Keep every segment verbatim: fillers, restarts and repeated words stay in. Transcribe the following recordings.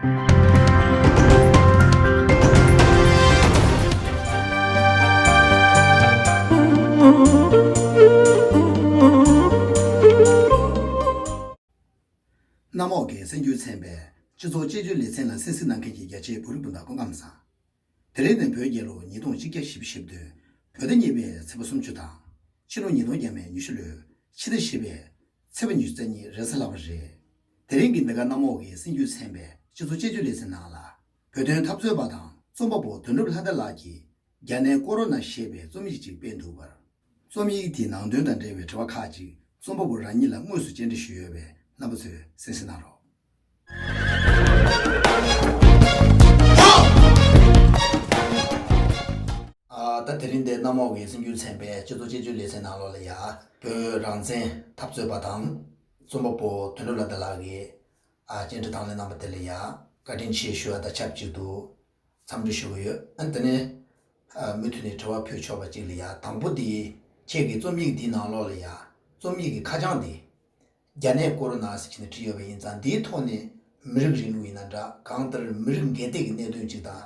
གནམ་འོག་གི་གསར་འགྱུར་ཚན་པའི་སྤྱི་ཚོགས་དཔྱད་བརྗོད་ལེ་ཚན་ལ་གསན་གཟིགས་གནང་མཁན་གྱི་རྒྱ་ཆེའི་བོད་རིགས་སྤུན་ཟླ་སྐུ་ཁམས་བཟང་། དེ་རིང་ནི་བོད་རྒྱལ་ལོ་ཉིས་སྟོང་ཆིག་བརྒྱ་བཞི་བཅུ་ཞེ་བདུན་བོད་ཟླ་གཉིས་པའི་ཚེས་པ་སུམ་ཅུ་དང་། ཕྱི་ལོ་ཉིས་སྟོང་ཉི་ཤུ་ལོའི་ཕྱི་ཟླ་བཞི་པའི་ཚེས་པ་ཉི་ཤུ་རྩ་གཉིས་རེས་གཟའ་ལྷག་པ་རེད། དེ་རིང་གི་འདི་ག་གནམ་འོག་གི་གསར་འགྱུར་ཚན་པའི་སྤྱི་ཚོགས་དཔྱད་བརྗོད་ལེ་ཚན་ནང་ལ། བོད་དོན་འཐབ་རྩོད་པ་དང་རྩོམ་པ་པོ་དོན་གྲུབ་ལྷ་མདའ་ལགས་ཀྱིས་རྒྱ་ནས་ཀོ་རོ་ན་ཞེས་པའི་རྩོམ་ཡིག་ཅིག་སྤེལ་འདུག་པར། རྩོམ་ཡིག་དེའི་ནང་དོན་དང་འབྲེལ་བའི་དྲི་བ་ཁག་ཅིག་རྩོམ་པ་པོ་རང་ཉིད་ལ་དངོས་སུ་བཅར་འདྲི་ཞུས་ཡོད་པས། རྣམ་པ་ཚོས་གསན་གཟིགས་གནང་རོགས། ཨ། ད་དེ་རིང་འདིར་གནམ་འོག་གི་གསར་འགྱུར་ཚན་པའི་སྤྱི་ཚོགས་དཔྱད་བརྗོད་ལེ་ཚན་ནང་ལོགས་ལ་ཡ། བོད་རང་བཙན་འཐབ་རྩོད་པ་དང་རྩོམ་པ་པོ་དོན་གྲུབ་ལྷ་མདའ་ལགས་ཀྱིས། ཨ། བཅར་འདྲི་དང་ལེན་གནང་བ་དེ་ལ་ཡ་བཀའ་དྲིན་ཆེ་ཞུ་བ་དང་ཆབས་ཅིག་ཏུ་འཚམས་འདྲི་ཞུ་གི་ཡོད། ཨ། དེ་ནས། ཨ། མུ་མཐུད་ནས་དྲི་བ་ཕུལ་ཆོག་པ་ཅིག་ལ་ཡ། དང་པོ་དེ་ཁྱེད་ཀྱི་རྩོམ་ཡིག་འདིའི་ནང་ལོགས་ལ་ཡ། རྩོམ་ཡིག་གི་ཁ་བྱང་འདི་རྒྱ་ནད་ཀོ་རོ་ན་ཟེར་བྱས་ནས་བྲིས་ཡོད་པ་ཡིན་ཙང་། འདིའི་ཐོག་ནས་མི་རིགས་རིང་ལུགས་ཡིན་ན་འདྲ། གང་ལྟར་མི་རིགས་འགལ་ཟླའི་གི་གནད་དོན་ཅིག་དང་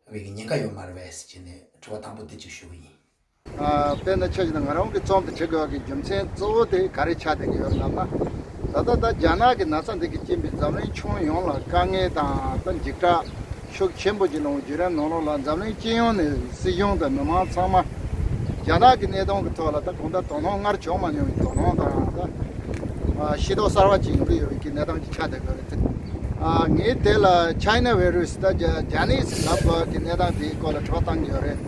བའི་གི་ཉེན་ཁ་ཡོད་མ་རེད་པས་ཟེར་བྱས་ནས་དྲི་བ་དང་པོ་དེ་ཅིག་ཞུ་གི་ཡིན། ཨ། དཔེར་ན་ཆ་བཞག་ན་ང་རང་གི་རྩོམ་དེ་བྲི་དགོས་པའི་རྒྱུ་མཚན་གཙོ་བོ་དེ་ག་རེ་ཆགས་བསྡད་ཀྱི་ཡོད་ལབ་ན། ད་ལྟ་ད་རྒྱ་ནག་གི་ན་ཚ་འདི་གིས་རྐྱེན་པས་འཛམ་གླིང་ཁྱོན་ཡོངས་ལ་དཀའ་ངལ་དང་ད་འཇིགས་སྐྲག་ཤུགས་ཆེན་པོ་ཅིག་སློང་བའི་བརྒྱུད་རིམ་ནང་ལོགས་ལ། འཛམ་གླིང་སྤྱི་ཡོངས་ནས་སྲིད་གཞུང་དང་མི་མང་ཚང་མ་རྒྱ་ནག་གི་གནས་སྟངས་ཀྱི་ཐོག་ལ་ད་གང་ལྟར་དོ་སྣང་སྔར་བྱུང་མ་མྱོང་བའི་དོ་སྣང་དང་། ད་ཨ། ཤེས་རྟོགས་གསར་བ་ཅིག་ཡོང་གི་ཡོད་པའི་གི་གནས་སྟངས་ཅིག་ཆགས་བསྡད་ཡོད་རེད། ཨ། ངས་དེ་ལ་ཆའི་ན་ཝའི་རུ་སི། ད་རྒྱ་རྒྱ་ནིས་ལབ་དགོས་ཀྱི་གནས་སྟངས་དེའི་སྐོར་ལ་དྲི་བ་བཏང་གི་ཡོད་རེད།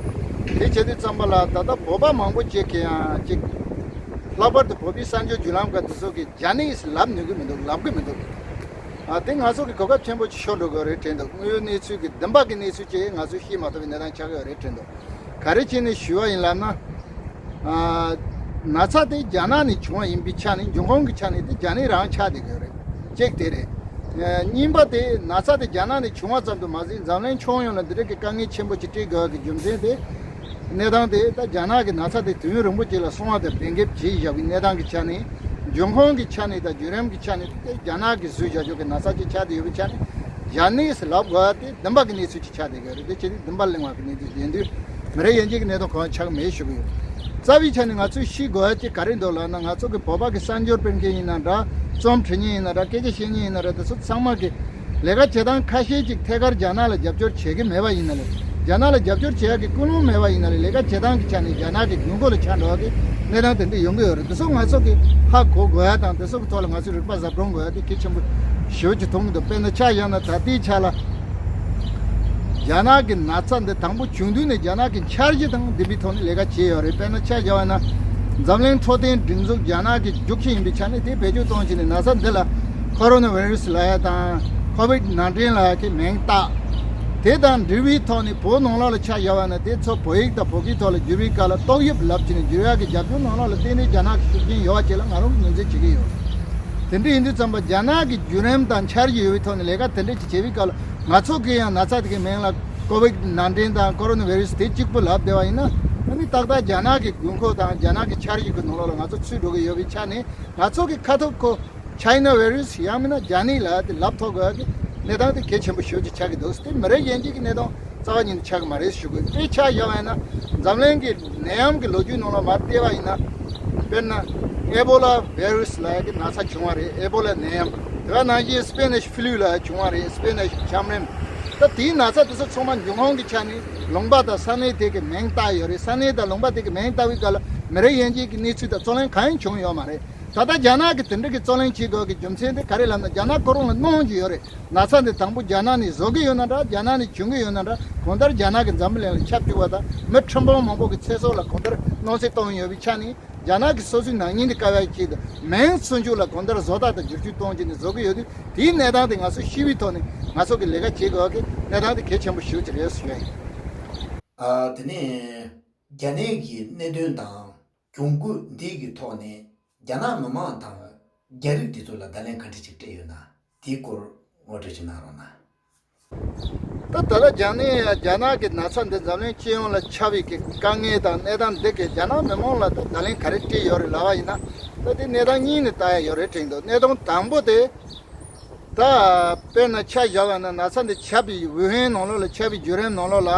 དེ་བྱེད་དུས་ཙམ་པ་ལ་ད་ལྟ་བོད་པ་མང་པོ་ཅིག་གིས་ཡང་ཅིག་ལྷག་པར་དུ་བོད་པའི་གསར་འགྱུར་བརྒྱུད་ལམ་ཁག་དེ་ཚོ་གིས་རྒྱ་ནིས་ལབ་ནུས་ཀྱི་མི་འདུག་ལབ་གི་མི་འདུག་ཨ། དེ་ང་ཚོ་གི་གོ་སྐབས་ཆེན་པོ་ཅིག་ཤོར་འགྲོ་གི་ཡོད་རེད་དྲན་འདུག་དངོས་ཡོད་གནས་ཚུལ་གྱི་བདེན་པ་གི་གནས་ཚུལ་ཅིག་ང་ཚོས་ཤེས་མ་ཐུབ་པའི་གནས་སྟངས་ཆགས་ཀྱི་ཡོད་རེད་དྲན་འདུག་ག་རེ་བྱས་ནས་ཞུ་བ་ཡིན་ལབ་ན། ཨ། ན་ཚ་དེ་རྒྱ་ནག་ནས་བྱུང་བ་ཡིན་པའི་ཆ་ནས། འབྱུང་ཁུངས་ཀྱི་ཆ་ནས་དེ་རྒྱ་ནག་རང་ཆགས་བསྡད་ཀྱི་ཡོད་རེད། གཅིག་དེ་རེད། ཨ། གཉིས་པ་དེ་ན་ཚ་དེ་རྒྱ་ནག་ནས་བྱུང་བ་ཙམ་དུ་མ་ཟད། འཛམ་གླིང་ཁྱོན་ཡོངས་ལ་འདི་འདྲ་གི་དཀའ་ངལ་ཆེན་པོ་ཅིག་སྤྲད་དགོས་ཀྱི་རྒྱུ་མཚན་དེ། གནས་སྟངས་དེ་ད་རྒྱ་ནག་གི་ན་ཚ་དེ་དུས་ཡུན་རིང་པོ་ཅིག་ལ་སོང་བ་དང་བེད་འགེབས་བྱས་བཞག་པའི་གནས་སྟངས་ཀྱི་ཆ་ནས། འབྱུང་ཁུངས་ཀྱི་ཆ་ནས་དང་བརྒྱུད་རིམ་གྱི་ཆ་ནས་དེ་རྒྱ་ནག་གིས་བཟོས་བཞག་ཆོག་གི་ན་ཚ་ཅིག་ཆགས་བསྡད་ཡོད་པའི་ཆ་ནས། རྒྱ་ནག་ལབ་དགོས་པ་དེ་བདེན་པ་གི་གནས་ཚུལ་ཅིག་ཆགས་བསྡད་ཡོད་རེད། དེ་བྱས་ཏེ་བདེན་པ་གླེང་བ་གི་གནས་ཚུལ་ཡིན་དུས། མི་རེ་ཡན་ཆད་ཀྱི་གནས་སྟངས་གང་ཆགས་མེད་ཞུ་གི་ཡོད། རྩ་བའི་ཆ་ནས་ང་ཚོས་ཤེས་དགོས་ཡ་གཅིག་ག་རེ་འདུག་ལབ་ན། ང་ཚོ་གི་བོད་པ་གི་གསར་འགྱུར་སྤེལ་མཁན་ཡིན་ན་འདྲ། རྩོམ་འབྲི་མཁན་ཡིན་ན་འདྲ། སྐད་ཆ་བཤད་མཁན་ཡིན་ན་འདྲ། དེ་ཚོ་ཚང་མ་གི་ལས་ཀ་བྱེད་སྟངས་ཁ་ཤས་ཅིག་ཐད་ཀར་རྒྱ་ནག་ལ་རྒྱབ་སྐྱོར་བྱེད་ཀྱི་མེད་པ་ཡིན་ན་ལས། རྒྱ་ནག་ལ་རྒྱབ་སྐྱོར་བྱེད་ཡ་གི་ཀུན་སློང་མེད་པ་ཡིན་ན་ལས། ལས་ཀ་བྱེད་སྟངས་ཀྱི་ཆ་ནས་རྒྱ་ནག་གི་དགོས་མཁོ་ལ་ཆགས་འགྲོ་བ་གི་གནས་སྟངས་དེ་འདྲ་ཡོང་གི་ཡོད་རེད། དེ་ཚོ་ང་ཚོ་གི་ཧ་གོ་དགོས་ཡ་དང་། དེ་ཚོ་གི་ཐོག་ལ་ང་ཚོས་རིག་པ་གཟབ་གྲུང་དགོས་ཡ་དེ་གལ་ཆེན་པོ་ཞེ་པོ་ཅིག་མཐོང་གི་འདུག་དཔེར་ན་ཆ་བཞག་ན། ད་ལྟའི་ཆ་ལ་རྒྱ་ནག་གི་ན་ཚ་འདི་དང་པོ་བྱུང་དུས་ནས་རྒྱ་ནག་གི་འཆར་གཞི་དང་ལྡན་པའི་ཐོག་ནས་ལས་ཀ་བྱས་ཡོད་རེད། དཔེར་ན་ཆ་བཞག་པ་ན། འཛམ་གླིང་འཕྲོད་བསྟེན་སྒྲིག་འཛུགས་རྒྱ་ནག་གི་རྒྱུག་ཁྱི་ཡིན་པའི་ཆ་ནས། དེ་བེད་སྤྱོད་གཏོང་བྱས་ནས་ན་ཚ་འདི་ལ་ཁོ་རོ་ན་ཝེ་རུ་སི་ལབ་ཡ་དང་། ཁོ་བིད་ནན་ཏིན་ལབ་ཡ་གི་མིང་བཏགས། དེ་དང་འབྲེལ་བའི་ཐོག་ནས་བོད་ནང་ལོགས་ལ་ཆ་བཞག་པ་ན། དེ་ཚོ་བོད་ཡིག་དང་བོད་སྐད་ཐོག་ལ་བསྒྱུར་བའི་སྐབས་ལ་ཏོག་དབྱིབས་ལབ་བྱས་ནས་བསྒྱུར་ཡ་གི་རྒྱབ་སྐྱོར་ནང་ལོགས་ལ་ཏན་ཏན་རྒྱ་ནག་གི་ཤུགས་རྐྱེན་ཡོད་པ་བཅས་ལ་ང་རང་གིས་ངོས་འཛིན་བྱེད་ཀྱི་ཡོད། དེ་འདྲ་ཡིན་དུས་ཙམ་པ་རྒྱ་ནག་གི་བརྒྱུད་རིམ་དང་འཆར་གཞི་ཡོད་པའི་ཐོག་ནས་ལས་ཀ་དེ་འདྲ་ཅིག་བྱེད་པའི་སྐབས་ལ། ང་ཚོ་གིས་ཡང་ན་ཚ་དེ་གི་མིང་ལ་ཀོ་བིད་ནན་ཏིན་དང་ཀོ་རོ་ན་ཝེ་རུ་སི་དེ་གཅིག་པུ་ལབ་བསྡད་པ་ཡིན་ན། ཨ་ནི་ཏག་ཏག་རྒྱ་ནག་གི་དགོས་མཁོ་དང་རྒྱ་ནག་གི་འཆར་གཞི་གི་ནང་ལོགས་ལ་ང་ཚོ་ཚུད་འགྲོ་གི་ཡོད་པའི་ཆ་ནས། ང་ཚོ་གི་ཁ་ཐུག་ཁོ་ཆའི་ན་ཝེ་རུ་སི་ཡང་མིན་ན་རྒྱ་ནག་ལབ་དེ་ལབ་ཐུབ་དགོས་ཀྱི་གནས་སྟངས་དེ་གལ་ཆེན་པོ་ཞེ་པོ་ཅིག་ཆགས་ཀྱི་འདུག་དེ་མི་རེ་ཡན་ཆད་ཀྱི་གནས་སྟངས་རྩ་བ་ཉིད་ནས་ཆགས་ཀྱི་མ་རེད་ཞུ་དགོས། དཔེ་ཆ་བཞག་པ་ཡིན་ན། འཛམ་གླིང་གི་ནད་ཡམས་ཀྱི་ལོ་རྒྱུས་ནང་ལ་མར་བལྟས་པ་ཡིན་ན། དཔེར་ན་ཨེ་བོ་ལ་ཝེ་རུ་སི་ལབ་ཡ་གི་ན་ཚ་བྱུང་བ་རེད། ཨེ་བོ་ལ་ནད་ཡམས། དེ་ག་ནང་བཞིན་སྤེ་ནིཤ་ཕུ་ལུ་ལབ་ཡ་བྱུང་བ་རེད། སྤེ་ནིཤ་ཆམ་རིམས། ད་དེའི་ན་ཚ་དེ་ཚོ་ཚང་མ་འབྱུང་ཁུངས་ཀྱི་ཆ་ནས་ལུང་པ་དང་ས་གནས་དེ་གི་མིང་བཏགས་ཡོད་རེད། ས་གནས་དང་ལུང་པ་དེ་གི་མིང་བཏགས་པའི་སྐབས་ལ་མི་རེ་ཡན་ཆད་ཀྱི་གནས་ཚུལ་དང་རྩོད་གླེང་གང་ཡང་བྱུང་ཡོད་མ་རེད། ད་ལྟ་རྒྱ་ནག་གིས་དེ་འདྲ་གི་རྩོད་གླེང་བྱེད་དགོས་ཀྱི་རྒྱུ་མཚན་དེ་ག་རེ་ལབ་ན། རྒྱ་ནག་ཁོ་རང་ལ་གནོང་རྒྱུ་ཡོད་རེད། ན་ཚ་འདི་དང་པོ་རྒྱ་ནག་ནས་བཟོ་གི་ཡོད་ན་འདྲ། རྒྱ་ནག་ནས་བྱུང་གི་ཡོད་ན་འདྲ། གང་ལྟར་རྒྱ་ནག་གིས་འཛམ་བུ་གླིང་ལ་ཁྱབ་བཅུག་པ་དང་། མི་ཁྲིམས་དཔོན་མང་པོ་གི་ཚེ་སྲོག་ལ་གང་ལྟར་གནོད་འཚེ་བཏང་ཡོད་པའི་ཆ་ནས། རྒྱ་ནག་གིས་སོ་སོའི་ནག་ཉེས་འདི་བཀག་ཡག་ཆེད་དུ་མིང་སུན་ཕྱུག་ལ་གང་ལྟར་བཟོ་ལྟ་དང་བསྒྱུར་བཅོས་གཏོང་བྱས་ནས་བཟོ་གི་ཡོད་དུས། དེའི་གནས་སྟངས་དེ་ང་ཚོས་ཤེས་པའི་ཐོག་ནས་ང་ཚོ་གིས་ལས་ཀ་བྱེད་དགོས་ཀྱི་གནས་སྟངས་དེ་གལ་ཆེན་པོ་ཞེ་པོ་ཅིག་རེད་ཟེར་ཡ་ཡིན། ཨ། དེ་ནས་རྒྱ་ནད་ཀྱི་གནད་དོན་དང་གྱོང་གུད་འདི་གི་ཐོག་ནས་རྒྱ་ནག་མི་མང་དང་རྒྱ་རིགས་འདི་ཚོ་ལ་བརྡ་ལན་ག་འདྲ་ཅིག་སྤྲད་ཡོད་ན། དེའི་སྐོར་ངོ་སྤྲོད་ཅིག་གནང་རོགས་གནང་། ད་ད་ལྟ་རྒྱ་ནད་རྒྱ་ནག་གི་ན་ཚ་འདི་འཛམ་གླིང་སྤྱི་ཡོངས་ལ་ཁྱབ་པའི་གི་དཀའ་ངལ་དང་གནས་སྟངས་འདི་གི་རྒྱ་ནག་མི་མང་ལ་ད་བརྡ་ལན་ག་རེ་སྤྲད་ཡོད་རེད་ལབ་པ་ཡིན་ན། ད་དེ་གནས་སྟངས་གཉིས་ནས་ལྟ་ཡ་ཡོད་རེད་དྲན་འདུག་གནས་སྟངས་དང་པོ་དེ། ད་དཔེར་ན་ཆ་བཞག་པ་ན་ན་ཚ་འདི་ཁྱབ་པའི་ཝུ་ཧན་ནང་ལོགས་ལ་ཁྱབ་པའི་བརྒྱུད་རིམ་ནང་ལོགས་ལ།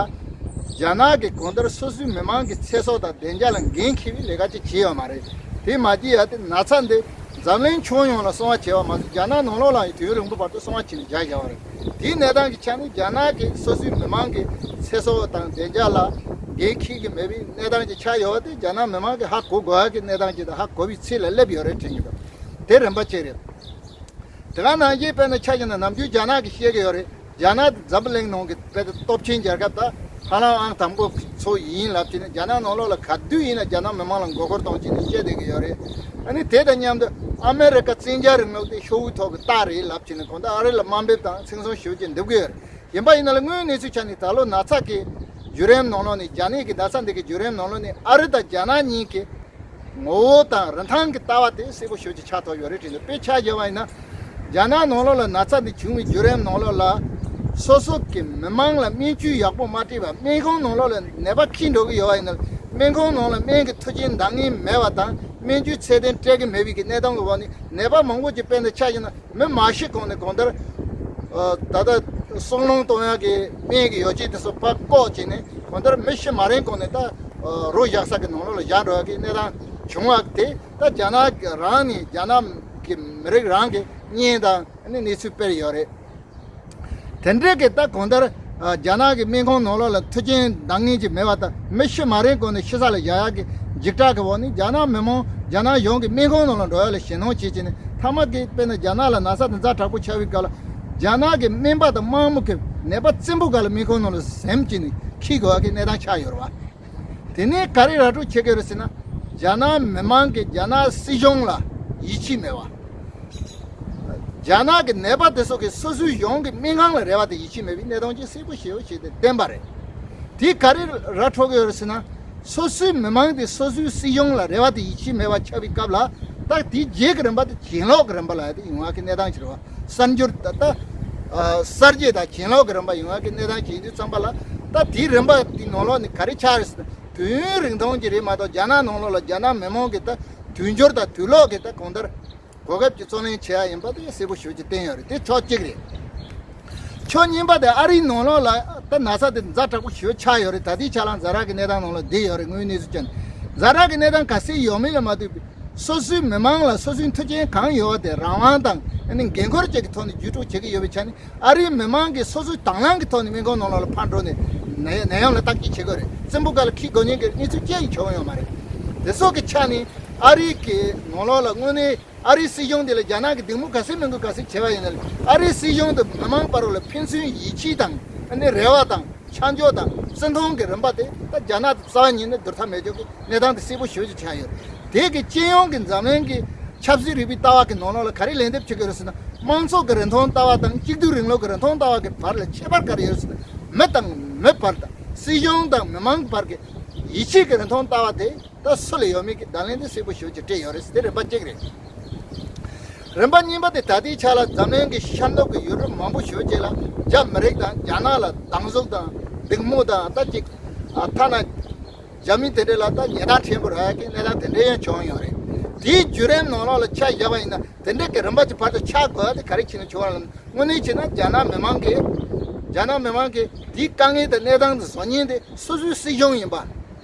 རྒྱ་ནག་གི་གང་ལྟར་སོ་སོའི་མི་མང་གི་ཚེ་སྲོག་དང་བདེ་འཇགས་ལ་འགན་འཁྱེར་བའི་ལས་ཀ་ཅིག་བྱས་ཡོད་མ་རེད། དེ་མ་བྱས་ཡ་དེ་ན་ཚ་འདི་འཛམ་གླིང་ཁྱོན་ཡོངས་ལ་གསང་བ་བྱས་པ་མ་ཟད། རྒྱ་ནག་ནང་ལོགས་ལའང་དུས་ཡུན་རིང་པོ་བར་དུ་གསང་བ་བྱས་ནས་བཞག་བཞག་པ་རེད། དེའི་གནས་སྟངས་ཀྱི་ཆ་ནས་རྒྱ་ནག་གིས་སོ་སོའི་མི་མང་གི་ཚེ་སྲོག་དང་བདེ་འཇགས་ལ་འགན་འཁྱེར་གྱི་མེད་པའི་གནས་སྟངས་ཀྱི་ཆ་ཡོད་པ་དེ་རྒྱ་ནག་མི་མང་གིས་ཧ་གོ་དགོས་ཡ་གི་གནས་སྟངས་ཅིག་དང་ཧ་གོ་བའི་ཚད་ལ་སླེབས་ཡོད་རེད་དྲན་གྱི་འདུག་དེ་རིམ་པ་གཅིག་རེད། དེ་ག་ནང་བཞིན་དཔེར་ན་ཆ་བཞག་ན་ནམ་རྒྱུན་རྒྱ་ནག་གིས་བཤད་ཀྱི་ཡོད་རེད། རྒྱ་ནག་འཛམ་བུ་གླིང་ནང་གི་དཔེ་སྟོབས་ཆེན་རྒྱལ་ཁབ་དང་ཧ་ལམ་ཨང་དང་པོ་ཚོ་ཡིན་ལབ་བྱས་ནས། རྒྱ་ནག་ནང་ལོགས་ལ་ག་དུས་ཡིན་ན་རྒྱ་ནག་མི་མང་ལ་མགོ་སྐོར་གཏོང་བྱས་ནས་བཤད་བསྡད་ཀྱི་ཡོད་རེད། ཨ་ནི་དེ་དང་མཉམ་དུ་ཨ་མེ་རི་ཀ་བཙན་རྒྱལ་རིང་ལུགས་དེ་ཤོག་བུའི་ཐོག་གི་རྟགས་རེད་ལབ་བྱས་ནས་གང་ལྟར་ཨ་རི་ལ་དམའ་འབེབས་དང་མཚན་སྲུང་ཞེ་པོ་ཅིག་འདེབས་ཀྱི་ཡོད་རེད། ཡིན་པ་ཡིན་ན་ལ་དངོས་གནས་ཚུལ་ཆ་ནས་ད་ལོ་ན་ཚ་གི་བརྒྱུད་རིམ་ནང་ལོགས་ནས། རྒྱ་ནད་ཀྱི་ན་ཚ་འདི་གི་བརྒྱུད་རིམ་ནང་ལོགས་ནས་ཨ་རི་དང་རྒྱ་ནག་གཉིས་ཀྱི་ངོ་བོ་དང་རིན་ཐང་གི་ལྟ་བ་དེ་གསལ་པོ་ཞེ་པོ་ཅིག་ཆགས་ཐུབ་ཡོད་རེད་དྲན་འདུག་དཔེ་ཆ་བཞག་པ་ཡིན་ན། རྒྱ་ནག་ནང་ལོགས་ལ་ན་ཚ་འདི་བྱུང་བའི་བརྒྱུད་རིམ་ནང་ལོགས་ལ། སོ་སོ་གི་མི་མང་ལ་སྨན་བཅོས་ཡག་པོ་མ་སྤྲད་པ། སྨན་ཁང་ནང་ལོགས་ལ་ནད་པ་འཁྱེར་འགྲོ་གི་ཡོད་པ་ཡིན་ན། སྨན་ཁང་ནང་ལ་སྨན་གྱི་མཐུན་རྐྱེན་འདང་ངེས་མེད་པ་དང་། སྨན་བཅོས་ཚད་ལྡན་སྤྲད་ཀྱི་མེད་པའི་གི་གནས་སྟངས་ཀྱི་འོག་ནས་ནད་པ་མང་པོ་ཅིག་དཔེར་ན་ཆ་བཞག་ན། མི་མ་ཤི་གོང་ནས་གང་ལྟར། ཨ། ད་ལྟ་སྲོག་རླུང་གཏོང་ཡག་གི་སྨན་གྱི་ཡོ་བྱད་དེ་ཚོ་ཕར་བཀོག་བྱས་ནས། གང་ལྟར་མི་ཤི་མ་རན་གོང་ནས་ད་རོ་བཞག་ས་གི་ནང་ལོགས་ལ་བཞག་འགྲོ་ཡག་གི་གནས་སྟངས་བྱུང་བ་དེ། ད་རྒྱ་ནག་རང་ནས། རྒྱ་ནག་གི་མི་རིགས་རང་གི་བརྙན་དང་ཨ་ནི་གནས་ཚུལ་སྤེལ་ཡོད་རེད། དེ་འདྲའི་གི་ད་གང་ལྟར། ཨ། རྒྱ་ནག་གི་སྨན་ཁང་ནང་ལོགས་ལ་མཐུན་རྐྱེན་འདང་ངེས་ཅིག་མེད་པ་དང་། མི་ཤི་མ་རན་གོང་ནས་ཤི་ས་ལ་བཞག་ཡག་གི་འཇིགས་སྐྲག་གི་འོག་ནས། རྒྱ་ནག་མི་མང་། རྒྱ་ནག་གཞུང་གིས་སྨན་ཁང་ནང་ལ་འགྲོ་ཡག་ལ་ཞེད་སྣང་བྱེད་བྱས་ནས། མཐའ་མ་གི་དཔེར་ན་རྒྱ་ནག་ལ་ན་ཚ་དེ་ཛ་དྲག་པོ་ཆགས་པའི་སྐབས་ལ། རྒྱ་ནག་གི་སྨན་པ་དང་དམག་མི་གིས་ནད་པ་བཙན་པོ་སྒང་ལ་སྨན་ཁང་ནང་ལ་འཛིན་བྱས་ནས་འཁྱེར་དགོས་ཡག་གི་གནས་སྟངས་ཆགས་ཡོད་རེད་བ། དེ་ནས་ག་རེ་ར་སྤྲོད་བྱེད་ཀྱི་ཡོད་རེད་ཟེར་ན། རྒྱ་ནག་མི་མང་གིས་རྒྱ་ནག་སྲིད་གཞུང་ལ་ཡིད་ཆེས་མེད་པ། རྒྱ་ནག་གི་ནད་པ་དེ་ཚོ་གིས་སོ་སོའི་གཞུང་གི་སྨན་ཁང་ལ་རེ་བ་དང་ཡིད་ཆེས་མེད་པའི་གནས་སྟངས་ཅིག་གསལ་པོ་ཞེ་པོ་ཅིག་དེ་བསྟན་པ་རེད། དེས་ག་རེ་ར་འཕྲོད་ཀྱི་ཡོད་རེད་ཟེར་ན། སོ་སོའི་མི་མང་དེ་སོ་སོའི་སྲིད་གཞུང་ལ་རེ་བ་དང་ཡིད་ཆེས་མེད་པ་ཆགས་པའི་སྐབས་ལ། ད་དེའི་རྗེས་ཀྱི་རིམ་པ་དེ་གྱེན་ལོག་གི་རིམ་པ་ལ་དེ་ཡོང་བ་གི་གནས་སྟངས་ཅིག་རེད་བ། གསར་འགྱུར་ད་ལྟ། ཨ། གསར་བརྗེ་དང་གྱེན་ལོག་གི་རིམ་པ་ཡོང་བ་གི་གནས་སྟངས་ཅིག་ཡིན་དུས་ཙམ་པ་ལ། ད་དེའི་རིམ་པ་དེའི་ནང་ལོགས་ནས་ག་རེ་ཆགས་རེད་ཟེར་ན། དུས་ཡུན་རིང་ཐུང་གི་རེད་མ་གཏོགས། རྒྱ་ནག་ནང་ལོགས་ལ་རྒྱ་ནག་མི་མང་གི་ད་དུས་འགྱུར་དང་དུས་ལོག་གི་ད་གང་ལྟར་གོ་སྐབས་ཀྱི་རྩོད་གླེང་བྱེད་ཡ་ཡིན་པ་དེ་གསལ་པོ་ཞེ་པོ་ཅིག་བསྟན་ཡོད་རེད། དེ་ཕྱོགས་གཅིག་རེད། ཕྱོགས་གཉིས་པ་དེ་ཨ་རིའི་ནང་ལོགས་ལ་ད་ན་ཚ་དེ་ཛ་དྲག་པོ་ཞེ་པོ་ཆགས་ཡོད་རེད། ད་ལྟའི་ཆ་ལ་ཛ་དྲག་གི་གནས་སྟངས་ནང་ལ་བསྡད་ཡོད་རེད། དངོས་གནས་སུ་བྱས་ན་ཛ་དྲག་གི་གནས་སྟངས་ག་ཚད་ཡོད་མེད་ལ་མ་ལྟོས་པའི། སོ་སོའི་མི་མང་ལ་སོ་སོའི་མཐུན་རྐྱེན་གང་ཡོད་པ་དེ་རང་དབང་དང་ཨ་ནི་འགན་འཁུར་བཅས་ཀྱི་ཐོག་ནས་བརྒྱུད་སྤྲོད་བྱེད་ཀྱི་ཡོད་པའི་ཆ་ནས། ཨ་རིའི་མི་མང་གིས་སོ་སོའི་དང་བླངས་ཀྱི་ཐོག་ནས་སྨན་ཁང་ནང་ལོགས་ལ་ཕར་འགྲོ་ནས་ནད་ནད་ཡམས་ལ་བརྟག་དཔྱད་བྱེད་དགོས་རེད། བཙན་པོ་སྒང་ལ་འཁྱེར་དགོས་མཁན་གྱི་གནས་ཚུལ་ཅི་ཡང་བྱུང་ཡོད་མ་རེད། དེ་སོགས་ཀྱི་ཆ་ནས་ཨ་རི་གི་ནང་ལོགས་ལ་དངོས་གནས་ཨ་རིའི་སྲིད་གཞུང་འདི་ལ་རྒྱ་ནག་གི་སྡིགས་དམོད་ག་ཚད་མི་དགོས་ག་ཚད་བྱས་པ་ཡིན་ན། ཨ་རིའི་སྲིད་གཞུང་དང་མི་མང་བར་ལ་ཕན་ཚུན་ཡིད་ཆེས་དང་ཨ་ནི་རེ་བ་དང་ཆ་འཇོག་དང་བརྩི་མཐོང་གི་རིམ་པ་དེ་ད་རྒྱ་ནག་དང་རྩ་བ་ཉིད་ནས་བསྡུར་ཐབས་མེད་ཀྱོག་གི་གནས་སྟངས་དེ་གསལ་པོ་ཞེ་པོ་ཅིག་ཆགས་ཡོད། དེ་གི་སྤྱི་ཡོངས་ཀྱི་འཛམ་གླིང་གི་ཆབ་སྲིད་རིག་པའི་ལྟ་བ་གི་ནང་ལོགས་ལ་ག་རེ་ལན་འདེབས་བྱེད་ཀྱི་ཡོད་རེད་ཟེར་ན། དམངས་གཙོ་གི་རིན་ཐང་ལྟ་བ་དང་གཅིག་སྡུད་རིང་ལུགས་ཀྱི་རིན་ཐང་ལྟ་བ་གི་བར་ལ་ཁྱད་པར་ག་རེ་ཡོད་རེད་ཟེར་ན། མི་དང་མི་བར་དང་སྲིད་གཞུང་དང་མི་མང་བར་གྱི་ཡིད་ཆེས་ཀྱི་རིན་ཐང་ལྟ་བ་དེ་ད་སུ་ལ་ཡོད་མེད་ཀྱི་བརྡ་ལན་དེ་གསལ་པོ་ཞེ་པོ་ཅིག་སྤྲད་ཡོད་རེད། དེ་རིམ་པ་གཅིག་རེད། རིམ་པ་གཉིས་པ་དེ་ད་ལྟའི་ཆ་ལ་འཛམ་གླིང་གི་ཤར་ནུབ་ཀྱི་ཡུལ་གྲུ་མང་པོ་ཞེ་པོ་ཅིག་ལ་རྒྱ་མི་རིགས་དང་རྒྱ་ནག་ལ་སྡང་ཟུག་དང་སྡིགས་དམོད་དང་། ད་ཅིག་ཨ་ཐ་ན་རྒྱ་མི་དེ་འདྲ་ལ་ད་ཉེས་རྡུང་ཕྲན་བུ་རག་ཡག་གི་གནས་སྟངས་དེ་འདྲ་ཡང་བྱུང་ཡོད་རེད། དེའི་བརྒྱུད་རིམ་ནང་ལོགས་ལ་ཆ་བཞག་པ་ཡིན་ན། དེ་འདྲ་གི་རིམ་པ་ཅིག་བར་དུ་ཆགས་དགོས་ཡག་དེ་ག་རེ་བྱས་ནས་བྱུང་བ་ལ། དངོས་གནས་བྱས་ན་རྒྱ་ནག་མི་མང་གིས། རྒྱ་ནག་མི་མང་གིས་དེའི་དཀའ་ངལ་དང་གནས་སྟངས་དེ་བཟོ་མཁན་དེ་སོ་སོའི་སྲིད་གཞུང་ཡིན་པ་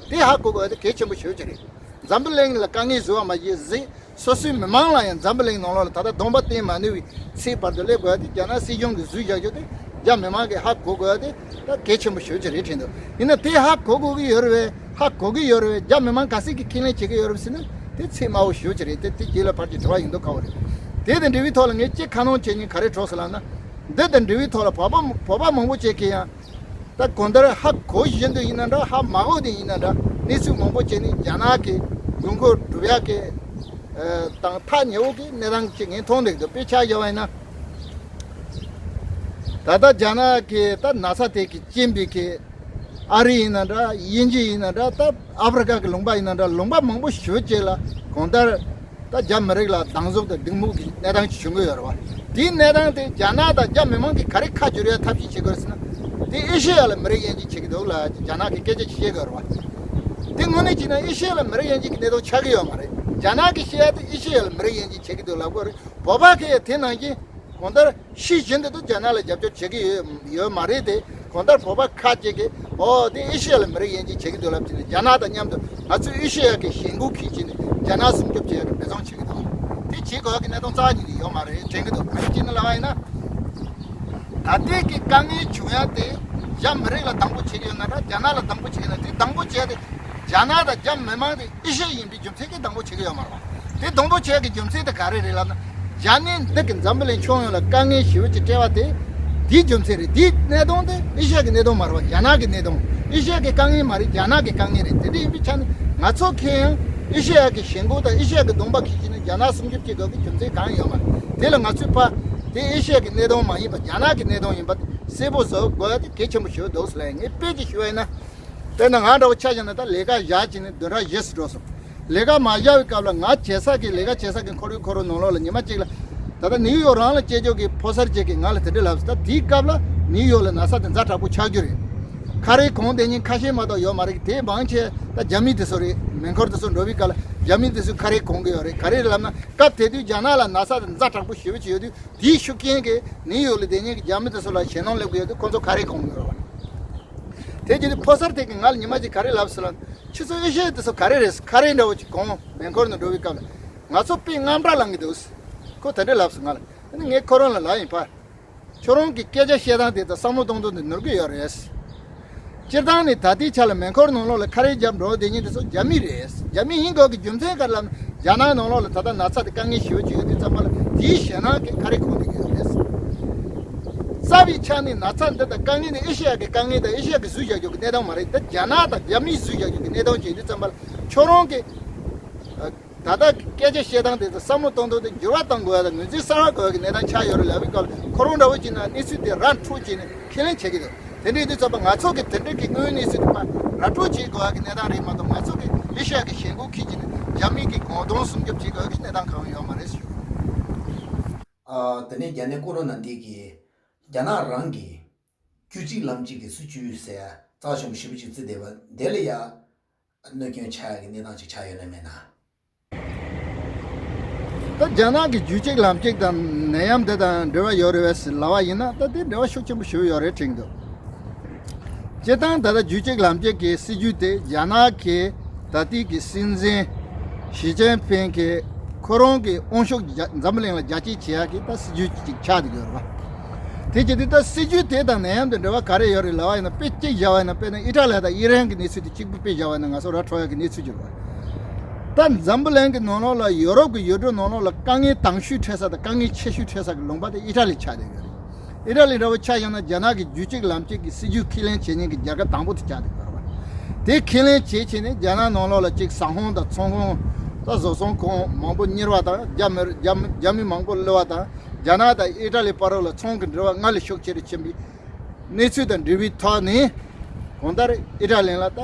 དེ་ཧ་གོ་དགོས་ཡག་དེ་གལ་ཆེན་པོ་ཞེ་པོ་ཅིག་རེད། འཛམ་བུ་གླིང་ལ་དཀའ་ངལ་བཟོས་པ་མ་གཞི་གཟིགས། སོ་སོའི་མི་མང་ལ་ཡང་འཛམ་བུ་གླིང་ནང་ལོགས་ལ་ད་ལྟ་གདོང་པ་བསྟན་མ་ནུས་པའི་ཚད་བར་དུ་སླེབས་དགོས་ཡག་དེ་རྒྱ་ནག་སྲིད་གཞུང་གིས་བཟོས་བཞག་རྒྱུ་དེ་རྒྱ་མི་མང་གིས་ཧ་གོ་དགོས་ཡག་དེ་ད་གལ་ཆེན་པོ་ཞེ་པོ་ཅིག་རེད་དྲན་འདུག་ཡིན་ན་དེ་ཧ་གོ་དགོས་ཀྱི་ཡོད་རེད་པས། ཧ་གོ་གི་ཡོད་རེད་པས། རྒྱ་མི་མང་ག་ཚད་ཀྱིས་ཁས་ལེན་བྱེད་ཀྱི་ཡོད་རེད་ཟེར་ན། དེ་ཚད་དམའ་བོ་ཞེ་པོ་ཅིག་རེད། དེ་དེ་རྗེས་ལ་ཕར་གྱི་དྲི་བ་ཡོང་མདོག་ཁ་པོ་རེད། དེ་དང་འབྲེལ་བའི་ཐོག་ལ་ངས་གཅིག་ཁ་སྣོན་བྱེད་མཁན་ག་རེ་འདུག་ཟེར་ལབ་ན། འདི་དང་འབྲེལ་བའི་ཐོག་ལ་བོད་པ་བོད་པ་མང་པོ་ཅིག་གིས་ཡང་ད་གང་ལྟར་ཧ་གོ་བཞིན་དུ་ཡིན་ན་འདྲ། ཧ་མ་གོ་དེ་ཡིན་ན་འདྲ། གནས་ཚུལ་མང་པོ་བྱས་ནས་རྒྱ་ནག་གི་དགོས་མཁོ་སྒྲུབ་ཡག་གི་ཨ་དང་ཐག་ཉེ་བོ་གི་གནས་སྟངས་ཅིག་ངས་མཐོང་བསྡད་འདུག་དཔེར་ཆ་བཞག་པ་ཡིན་ན། ད་ལྟ་རྒྱ་ནག་གི་ད་ན་ཚ་དེ་གི་རྐྱེན་པས་གི་ཨ་རི་ཡིན་ན་འདྲ། དབྱིན་ཇི་ཡིན་ན་འདྲ། ད་ཨ་ཧྥེ་རི་ཀ་གི་ལུང་པ་ཡིན་ན་འདྲ། ལུང་པ་མང་པོ་ཞེ་པོ་ཅིག་ལ་གང་ལྟར་ད་རྒྱ་མི་རིགས་ལ་སྡང་ཟུག་དང་སྡིགས་དམོད་ཀྱི་གནས་སྟངས་ཅིག་བྱུང་གི་ཡོད་རེད་བ། དེའི་གནས་སྟངས་དེ་རྒྱ་ནག་དང་རྒྱ་མི་མང་གིས་ག་རེ་ཁ་བསྒྱུར་ཡག་ཐབས་ཤེས་བྱེད་དགོས་རེད་ཟེར་ན། དེ་ཨེ་ཤེ་ཡ་ལ་མི་རིགས་དབྱེ་འབྱེད་བྱེད་ཀྱི་འདུག་ལབ་རྒྱ་ནག་གིས་སྐད་ཆ་ཅིག་བཤད་ཀྱི་ཡོད་རེད་བ། དེ་དངོས་གནས་བྱས་ན་ཨེ་ཤེ་ཡ་ལ་མི་རིགས་དབྱེ་འབྱེད་ཀྱི་གནས་སྟངས་ཆགས་ཀྱི་ཡོད་མ་རེད། རྒྱ་ནག་གིས་བཤད་ཡག་དེ་ཨེ་ཤེ་ཡ་ལ་མི་རིགས་དབྱེ་འབྱེད་བྱེད་ཀྱི་འདུག་ལབ་ཀྱི་ཡོད་རེད། བོད་པ་གིས་དེ་ནང་བཞིན་ གང་ལྟར་ཤི་བཞིན་དུ་རྒྱ་ནག་ལ་རྒྱབ་སྐྱོར་བྱེད་ཀྱི་ཡོད་ཡོད་མ་རེད་དེ། གང་ལྟར་བོད་པ་ཁ་ཅིག་གིས་ཨོ་དེ་ཨེ་ཤི་ཡ་ལ་མི་རིགས་དབྱེ་འབྱེད་བྱེད་ཀྱི་འདུག་ལབ་བྱས་ནས་རྒྱ་ནག་དང་མཉམ་དུ་ང་ཚོས་ཨེ་ཤི་ཡ་གི་ཞེན་ཁོག་འཁྱེར་བྱས་ནས་རྒྱ་ནག་སྲུང་སྐྱོབ་བྱེད་ཡ་གི་འབད་བརྩོན་བྱེད་ཀྱི་འདུག་དེ་བྱེད་དགོས་ཀྱི་གནས་སྟངས་རྩ་བ་ཉིད་ནས་ཡོད་མ་རེད་དྲན་གྱི་འདུག་ག་རེ་བྱས་ནས་ལབ་པ་ཡིན་ན། ད་ལྟའི་གི་དཀའ་ངལ་བྱུང་ཡ་དེ་རྒྱ་མི་རིགས་ལ་སྡང་པོ་བྱེད་ཀྱི་ཡོད་ན་འདྲ། རྒྱ་ནག་ལ་སྡང་པོ་བྱེད་ཀྱི་ཡོད་ན། དེ་སྡང་པོ་བྱས་ཏེ་རྒྱ་ནག་དང་རྒྱ་མི་མང་དེ་ཨེ་ཤི་ཡ་ཡིན་པའི་རྒྱུ་མཚན་གྱིས་སྡང་པོ་བྱེད་ཀྱི་ཡོད་མ་རེད་པ། དེ་སྡང་པོ་བྱེད་ཀྱི་རྒྱུ་མཚན་དེ་ག་རེ་རེད་ལབ་ན། རྒྱ་ནག་འདི་གི་འཛམ་བུ་གླིང་ཁྱོན་ཡོངས་ལ་དཀའ་ངལ་ཞེ་པོ་ཅིག་སྤྲད་པ་དེ་དེའི་རྒྱུ་མཚན་རེད། དེའི་གནད་དོན་དེ་ཨེ་ཤི་ཡ་གི་གནད་དོན་མ་རེད་པ། རྒྱ་ནག་གི་གནད་དོན། ཨེ་ཤི་ཡ་གི་དཀའ་ངལ་མ་རེད། རྒྱ་ནག་གི་དཀའ་ངལ་རེད། དེ་འདྲ་ཡིན་པའི་ཆ་ནས་ང་ཚོ་མཁྱེན་ཡང་ཨེ་ཤི་ཡ་གི་ཞེན་ཁོག་དང་ཨེ་ཤི་ཡ་གི་གདོང་པ་འཁྱེར་བྱས་ནས་རྒྱ་ནག་སྲུང་སྐྱོབ་བྱེད་དགོས་ཀྱི་རྒྱུ་མཚན་གང་ཡང་ཡོད་མ་རེད། དེ་ལ་ང་ཚོས་ཕར་དེ་ཨེ་ཤི་ཡ་གི་གནད་དོན་མ་ཡིན་པ་རྒྱ་ནག་གི་གནད་དོན་ཡིན་པ་དེ་གསལ་པོ་བཟོ་དགོས་ཡ་དེ་གལ་ཆེན་པོ་ཞིག་འདུག་ཟེར་ལབ་ཡ། ངས་དཔེ་ཅིག་ཞུ་བ་ཡིན་ན། དཔེར་ན་ང་འདྲ་བོ་ཆ་བཞག་ན་ད་ལས་ཀ་བཞག་བྱས་ནས་བདུན་ཕྲག་བཞི་ཙམ་འགྲོ་སོང་། ལས་ཀ་མ་བཞག་པའི་སྐབས་ལ་ང་བྱེད་ས་གི་ལས་ཀ་བྱེད་ས་གི་ཁོར་ཡུག་ཁོ་རང་ནང་ལོགས་ལ་ཉི་མ་གཅིག་ལ་ད་ལྟ་ནིའུ་ཡོག་རང་ལ་སྐྱེས་ཕྱོགས་ཀྱི་ཕོ་གསར་ཅིག་གིས་ང་ལ་དེ་འདྲ་ལབ་སོང་། ད་དེའི་སྐབས་ལ་ནིའུ་ཡོག་ལ་ན་ཚ་དེ་ཛ་དྲག་པོ་ཆགས་རྒྱུ་རེད། ཁ་རས་གོན་བསྡད་མཁན་ཁ་ཤས་མ་གཏོགས་ཡོད་མ་རེད། དེ་མང་ཆེ་ད་རྒྱ་མི་དེ་ཚོ་རེད། མེ་འཁོར་དེ་ཚོ་འགྲོ་བའི་སྐབས་ལ་རྒྱ་མི་དེ་ཚོས་ཁ་རས་གོན་གྱི་ཡོད་རེད། ག་རེ་རེད་ལབ་ན་སྐབས་དེ་དུས་རྒྱ་ནག་ལ་ན་ཚ་དེ་ཛ་དྲག་པོ་ཞེ་པོ་ཅིག་ཡོད་དུས་དེའི་ཤུགས་རྐྱེན་གྱིས་ནིའུ་ཡོག་ལ་བསྡད་མཁན་གྱི་རྒྱ་མི་དེ་ཚོ་ལ་ཞེད་སྣང་སླེབས་ཀྱི་ཡོད་དུས་ཁོ་ཚོ་ཁ་རས་གོན་གྱི་ཡོད་རེད། དེ་བྱས་དུས་ཕོ་གསར་དེ་གིས་ང་ལ་ཉི་མ་གཅིག་ག་རེ་ལབ་སོང་ལབ་ན། ཁྱེད་ཚོ་ཨེ་ཤེ་ཡ་དེ་ཚོ་ག་རེ་རེད། ཁ་རས་འདྲ་བོ་ཅིག་གོན་མེ་འཁོར་ནང་འགྲོ་བའི་སྐབས་ལ་ང་ཚོ་དཔེ་དངངས་སྐྲག་ལངས་ཀྱི་འདུག་ཁོ་དེ་འདྲ་ལབ་སོང་ང་ལ། ཨ་ནི་ངས་ཁོ་རང་ལ་ལབ་ཡིན་པ། ཁྱོད་རང་གི་སྐད་ཆ་བཤད་སྟངས་དེ་དང་བསམ་བློ་གཏོང་སྟངས་དེ་ནོར་གྱི་ཡོད་རེད། སྤྱིར་བཏང་ནས་ད་ལྟའི་ཆ་ལ་མེ་འཁོར་ནང་ལོགས་ལ་ཁ་རས་བརྒྱབ་འགྲོ་བསྡད་མཁན་དེ་ཚོ་རྒྱ་མི་རེད། རྒྱ་མི་ཡིན་དགོས་ཀྱི་རྒྱུ་མཚན་ག་རེ་ལབ་ན། རྒྱ་ནག་ནང་ལོགས་ལ་ད་ལྟ་ན་ཚ་དེ་དཀའ་ངལ་ཞེ་པོ་ཅིག་ཡོད་དུས་ཙམ་པ་ལ་དེའི་ཞེད་སྣང་གིས་ཁ་རས་གོན་བསྡད་ཀྱི་ཡོད་རེད། རྩ་བའི་ཆ་ནས་ན་ཚ་འདི་དང་དཀའ་ངལ་འདི་ཨེ་ཤེ་ཡ་གི་དཀའ་ངལ་དང་ཨེ་ཤེ་ཡ་གི་བཟོས་བཞག་རྒྱུ་གི་གནས་སྟངས་མ་རེད། འདི་རྒྱ་ནག་དང་རྒྱ་མིས་བཟོས་བཞག་རྒྱུ་གི་གནས་སྟངས་ཅིག་ཡིན་དུས་ཙམ་པ་ལ་ཁྱོད་རང་གི་ད་ལྟ་སྐད་ཆ་བཤད་སྟངས་དེ་དང་བསམ་བློ་གཏོང་སྟངས་དེ་འགྱུར་བ་གཏང་དགོས་ཡ་དང་ངོས་འཛིན་གསར་པ་དགོས་ཡ་གི་གནས་སྟངས་ཆགས་ཡོད་རེད་ལབ་པའི་སྐབས་ལ་ཁོ་རང་འདྲ་བོ་ཅིག་ན་གནས་ཚུལ་དེ་ར་འཕྲོད་བྱས་ནས་ཁས་ལེན་བྱེད་ཀྱི་འདུག་དེ་འདྲ་ཡིན་དུས་ཙམ་པ་ང་ཚོ་གི་དེ་འདྲ་གི་དངོས་ཡོད་གནས་ཚུལ་དེ་ཕར་ར་སྤྲོད་བྱེད་དགོས་ཡ་གི་གནས་སྟངས་རེད་མ་གཏོགས། ང་ཚོ་གི་ཨེ་ཤེ་ཡ་གི་ཞེན་ཁོག་འཁྱེར་གྱི་ནི་རྒྱ་མི་གི་གོ་དོན་སྲུང་སྐྱོབ་བྱེད་དགོས་ཡ་གི་གནས་སྟངས་གང་ཡང་ཡོད་མ་རེད་ཞུ། ཨ། དེ་ནས་རྒྱ་ནག་ཀོ་རོ་ན་འདི་གི་རྒྱ་ནག་རང་གི་རྒྱུད་གཅིག་ལམ་གཅིག་གི་སྲིད་ཇུས་ཟེར་ཡ་རྩ་ཆེན་པོ་ཞེ་པོ་ཅིག་བརྩི་བསྡད་པ་དེ་ལ་ཡ་གནོད་སྐྱོན་ཆགས་ཡ་གི་གནས་སྟངས་ཅིག་ཆགས་ཡོད་ན་མེད་ན། ད་རྒྱ་ནག་གི་རྒྱུད་གཅིག་ལམ་གཅིག་དང་ནད་ཡམས་འདི་དང་འབྲེལ་བ་ཡོད་རེད་པས་ལབ་པ་ཡིན་ན། ད་དེ་འབྲེལ་བ་ཤུགས་ཆེན་པོ་ཞིག་ཡོད་རེད་དྲན་འདུག་སྤྱིར་བཏང་ད་ལྟ་རྒྱུད་གཅིག་ལམ་གཅིག་གི་སྲིད་ཇུས་དེ་རྒྱ་ནག་གི་ད་ལྟའི་གི་སྲིད་འཛིན་ཞི་ཅིན་ཕིང་གི་ཁོ་རང་གི་དབང་ཤུགས་རྒྱ་འཛམ་བུ་གླིང་ལ་རྒྱ་སྐྱེད་བྱེད་ཡག་གི་ད་སྲིད་ཇུས་ཅིག་ཆགས་བསྡད་ཡོད་རེད་པ། དེ་བྱེད་དུས་ད་སྲིད་ཇུས་དེ་དང་ནད་ཡམས་དེ་འབྲེལ་བ་ག་རེ་ཡོད་རེད་ལབ་པ་ཡིན་ན། དཔེ་གཅིག་བཞག་པ་ཡིན་ན། དཔེར་ན་ཨི་ཊ་ལི་དང་ཨི་རན་གྱི་གནས་ཚུལ་དེ་གཅིག་པུ་དཔེ་བཞག་པ་ཡིན་ན་ང་ཚོ་ར་འཕྲོད་ཡག་གི་གནས་ཚུལ་ཅིག་རེད་པ། ད་འཛམ་བུ་གླིང་གི་ནང་ལོགས་ལ་ཡོ་རོབ་ཀྱི་ཡུལ་གྲུ་ནང་ལོགས་ལ་དཀའ་ངལ་དྭངས་ཤོས་འཕྲད་ས་དང་དཀའ་ངལ་ཆེ་ཤོས་འཕྲད་ས་གི་ལུང་པ་དེ་ཨི་ཊ་ལི་ཆགས་བསྡད་ཡོད་རེད། ཨི་ཊ་ལི་འདྲ་བོ་ཆ་བཞག་ན་རྒྱ་ནག་གི་རྒྱུད་གཅིག་ལམ་གཅིག་གི་སྲིད་ཇུས་ཁས་ལེན་བྱེད་མཁན་གྱི་རྒྱལ་ཁབ་དང་པོ་དེ་ཆགས་བསྡད་ཡོད་རེད་པ། དེ་ཁས་ལེན་བྱེད་བྱས་ནས་རྒྱ་ནག་ནང་ལོགས་ལ་གཅིག་ཟ་ཁང་དང་ཚོང་ཁང་དང་བཟོ་ཚོང་ཁང་མང་པོ་གཉེར་བ་དང་། རྒྱ་མི་རྒྱ་མི་རྒྱ་མི་མང་པོ་སླེབས་པ་དང་། རྒྱ་ནག་དང་ཨི་ཊ་ལི་བར་ལ་ཚོང་གི་འབྲེལ་བ་སྔར་ལས་ཤུགས་ཆེ་རུ་ཕྱིན་པའི་གནས་ཚུལ་དང་འབྲེལ་བའི་ཐོག་ནས། གང་ལྟར་ཨི་ཊ་ལི་ལ་ད་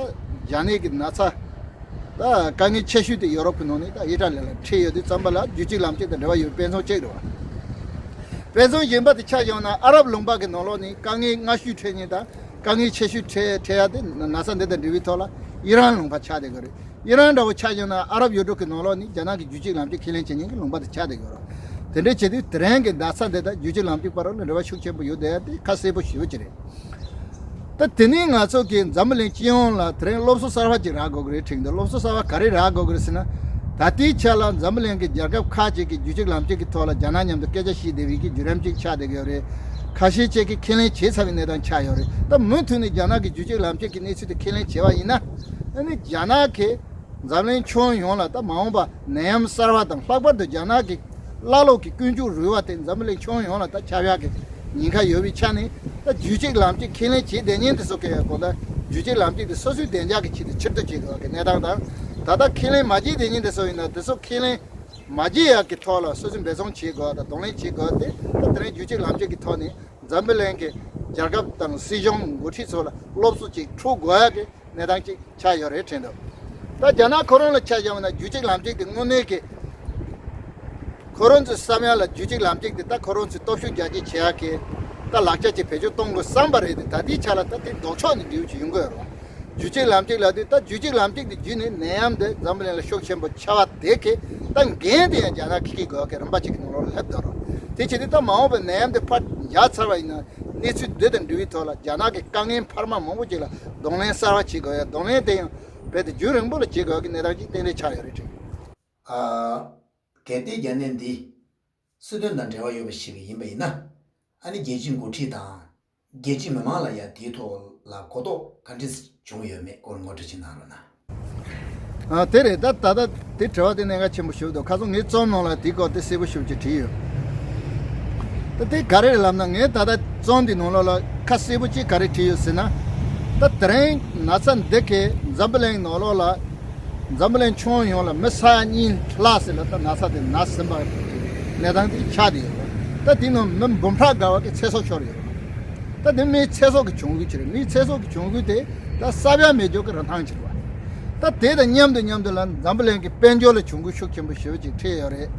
རྒྱ་ནག་གི་ན་ཚ་ད་དཀའ་ངལ་ཆེ་ཤོས་དེ་ཡོ་རོབ་ཀྱི་ནང་ནས་ད་ཨི་ཊ་ལི་ལ་འཕྲད་ཡོད་དུས་ཙམ་པ་ལ་རྒྱུད་གཅིག་ལམ་གཅིག་དང་འབྲེལ་བ་ཡོད་པའི་དཔེ་མཚོན་གཅིག་རེད་པ། དཔེ་མཚོན་གཞན་པ་དེ་ཆ་བཞག་ན་ཨ་རབ་ལུང་པ་གི་ནང་ལོགས་ནས་དཀའ་ངལ་སྔ་ཤོས་འཕྲད་མཁན་དང་དཀའ་ངལ་ཆེ་ཤོས་འཕྲད་འཕྲད་ཡ་དེ་ན་ཚ་འདི་དང་འབྲེལ་བའི་ཐོག་ལ་ཨི་རན་ལུང་པ་ཆགས་བསྡད་ཀྱི་རེད། ཨི་རན་འདྲ་བོ་ཆ་བཞག་ན་ཨ་རབ་ཡུལ་གྲུ་གི་ནང་ལོགས་ནས་རྒྱ་ནག་གི་རྒྱུད་གཅིག་ལམ་གཅིག་ཁས་ལེན་བྱེད་མཁན་གྱི་ལུང་པ་དེ་ཆགས་བསྡད་ཀྱི་ཡོད་རེད། དེ་འདྲ་བྱེད་དུས་དེ་རིང་གི་ན་ཚ་འདི་དང་རྒྱུད་གཅིག་ལམ་གཅིག་བར་ལ་འབྲེལ་བ་ཤུགས་ཆེན་པོ་ཡོད་བསྡད་ཡ་དེ་ཁ་གསལ་པོ་ཞེ་པོ་ཅིག་རེད། ད་དེ་ནས་ང་ཚོ་གིས་འཛམ་བུ་གླིང་སྤྱི་ཡོངས་ལ་དེ་རིང་སློབ་གསོ་གསར་པ་ཅིག་རག་དགོས་ཀྱི་རེད་དྲན་འདུག་སློབ་གསོ་གསར་པ་ག་རེ་རག་དགོས་ཀྱི་རེད་ཟེར་ན། ད་ལྟའི་ཆ་ལ་འཛམ་བུ་གླིང་གི་རྒྱལ་ཁབ་ཁག་ཅིག་གིས་རྒྱུད་གཅིག་ལམ་གཅིག་གི་ཐོག་ལ་རྒྱ་ནག་མཉམ་དུ་སྐད་ཆ་བཤད་བསྡད་པའི་གི་བརྒྱུད་རིམ་ཅིག་ཆགས་བསྡད་ཀྱི་ཡོད་རེད། ཁ་ཤས་ཅིག་གིས་ཁས་ལེན་བྱས་ཚར་བའི་གནས་སྟངས་ཆགས་ཡོད་རེད། ད་མུ་མཐུད་ནས་རྒྱ་ནག་གི་རྒྱུད་གཅིག་ལམ་གཅིག་གི་གནས་ཚུལ་དེ་ཁས་ལེན་བྱས་པ་ཡིན་ན། ཨ་ནི་རྒྱ་ནག་གིས་འཛམ་གླིང་ཁྱོན་ཡོངས་ལ་ད་མ་འོངས་པ་ནད་ཡམས་གསར་པ་དང་། ལྷག་པར་དུ་རྒྱ་ནག་གི་ཀླ་ཀློ་གི་ཀུན་སྤྱོད་རུལ་བ་དེ་འཛམ་བུ་གླིང་ཁྱོན་ཡོངས་ལ་ད་ཁྱབ་ཡག་གི་ཉེན་ཁ་ཡོད་པའི་ཆ་ནས། ད་རྒྱུད་གཅིག་ལམ་གཅིག་ཁས་ལེན་བྱས་བསྡད་མཁན་དེ་ཚོ་གི་གང་ལྟར་རྒྱུད་གཅིག་ལམ་གཅིག་དེ་སོ་སོའི་བདེ་འཇགས་ཀྱི་ཆེད་དུ་ཕྱིར་བསྡུ་བྱེད་དགོས་པ་གི་གནས་སྟངས་དང་། ད་ལྟ་ཁས་ལེན་མ་བྱས་བསྡད་མཁན་དེ་ཚོ་ཡིན་ན་དེ་ཚོ་ཁས་ལེན་མ་བྱེད་ཡག་གི་ཐོག་ལ་སོ་སོས་འབད་བརྩོན་བྱེད་དགོས་པ་དང་གདོང་ལེན་བྱེད་དགོས་པ་དེ་ད་དེ་རིང་རྒྱུད་གཅིག་ལམ་གཅིག་གི་ཐོག་ནས་འཛམ་བུ་གླིང་གི་རྒྱལ་ཁབ་དང་སྲིད་གཞུང་འགོ་ཁྲིད་ཚོ་ལ་སློབ་གསོ་ཅིག་འཕྲོ་དགོས་ཡག་གི་གནས་སྟངས་ཅིག་ཆགས་ཡོད་རེད་དྲན་འདུག་ད་རྒྱ་ནག་ཁོ་རང་ལ་ཆ་བཞག་པ་ན་རྒྱུད་གཅིག་ལམ་གཅིག་དེ་དངོས་གནས་ཀྱི་ཁོ་རང་ཚོའི་བསམ་ཡག་ལ་རྒྱུད་གཅིག་ལམ་གཅིག་དེ་ད་ཁོ་རང་ཚོའི་སྟོབས་ཤུགས་རྒྱ་སྐྱེད་བྱེད་ཡག་གི་ད་ལག་ཆ་ཅིག་བེད་སྤྱོད་གཏོང་དགོས་བསམ་པ་རེད་དེ། ད་ལྟའི་ཆ་ལ་ད་དེ་ལྡོག་ཕྱོགས་ནས་འབྲེལ་བ་ཅིག་ཡོང་གི་ཡོད་རེད། རྒྱུད་གཅིག་ལམ་གཅིག་ལབ་དུས་ད་རྒྱུད་གཅིག་ལམ་གཅིག་དེ་བརྒྱུད་ནས་ནད་ཡམས་དེ་འཛམ་བུ་གླིང་ལ་ཤུགས་ཆེན་པོ་ཆགས་པ་དེ་གི་ད་འགན་དེ་ཡང་རྒྱ་ནག་གིས་འཁྱེར་དགོས་ཡག་གི་རིམ་པ་ཅིག་གི་ནང་ལོགས་ལ་སླེབས་འདུག་རོགས། དེ་བྱས་ཏེ་ད་མ་འོངས་པའི་ནད་ཡམས་དེ་ཕར་འཇགས་ཚར་བ་ཡིན་ན། གནས་ཚུལ་འདི་དང་འབྲེལ་བའི་ཐོག་ལ་རྒྱ་ནག་གི་དཀའ་ངལ་འཕར་མ་མང་པོ་ཅིག་ལ་གདོང་ལེན་གསར་བ་བྱེད་དགོས་ཡ། གདོང་ལེན་དེ་ཡང་རྦད་དེ་རྒྱུན་རིང་པོ་ལ་བྱེད་དགོས་ཡ་གི་གནས་སྟངས་ཅིག་ཏན་ཏན་ཆགས་ཡོད་རེད་དྲན། ཨ། གལ་ཏེ་རྒྱ་ནད་འདི་སྲིད་དོན་དང་འབྲེལ་བ་ཡོད་པ་ཞིག་ཡིན་པ་ཡིན་ན། ཨ་ནི་རྒྱལ་སྤྱིའི་འགོ་ཁྲིད་དང་། རྒྱལ་སྤྱིའི་མི་མང་ལ་ཡང་དེའི་ཐོག་ལ་གོ་རྟོགས་ག་འདྲ་བྱུང་ཡོད་མེད་སྐོར་ངོ་སྤྲོད་ཅིག་གནང་རོགས་གནང་། ཨ། དེ་རེད། ད་ད་ལྟ་དེ་དྲི་བ་དེ་གནད་འགག་ཆེན་པོ་ཞིག་འདུག་ཁ་སང་ངའི་རྩོམ་ནང་ལ་དེའི་སྐོར་དེ་གསལ་པོ་ཞེ་པོ་ཅིག་བྲིས་ཡོད། ད་དེ་ག་རེ་རེད་ལབ་ན། ངས་ད་ལྟ་རྩོམ་འདི་ནང་ལོགས་ལ་ཁ་གསལ་པོ་ཅིག་ག་རེ་བྲིས་ཡོད་ཟེར་ན། ད་དེ་རིང་ན་ཚ་འདི་གས་འཛམ་བུ་གླིང་ནང་ལོགས་ལ། འཛམ་བུ་གླིང་ཁྱོན་ཡོངས་ལ་མི་ས་ཡ་གཉིས་ལྷག་ཙམ་ལ་ད་ན་ཚ་དེ་ན་ཟིན་པ་གནས་སྟངས་དེ་ཆགས་བསྡད་ཡོད་རེད། ད་དེ་ནང་མི་འབུམ་ཕྲག་འགའ་བ་གི་ཚེ་སྲོག་ཤོར་ཡོད་རེད། ད་དེ་མིའི་ཚེ་སྲོག་གི་གྱོང་གུད་ཅིག་རེད། མིའི་ཚེ་སྲོག་གི་གྱོང་གུད་དེ་ད་བསལ་ཡ་མེད་རྒྱུ་གི་རིན་ཐང་ཅིག་རེད་བ། ད་དེ་དང་མཉམ་དུ་མཉམ་དུ་ལ་འཛམ་བུ་གླིང་གི་དཔལ་འབྱོར་ལ་གྱོང་གུད་ཤུགས་ཆེན་པོ་ཞེ་པོ་ཅིག་འཕྲད་ཡོད་རེད།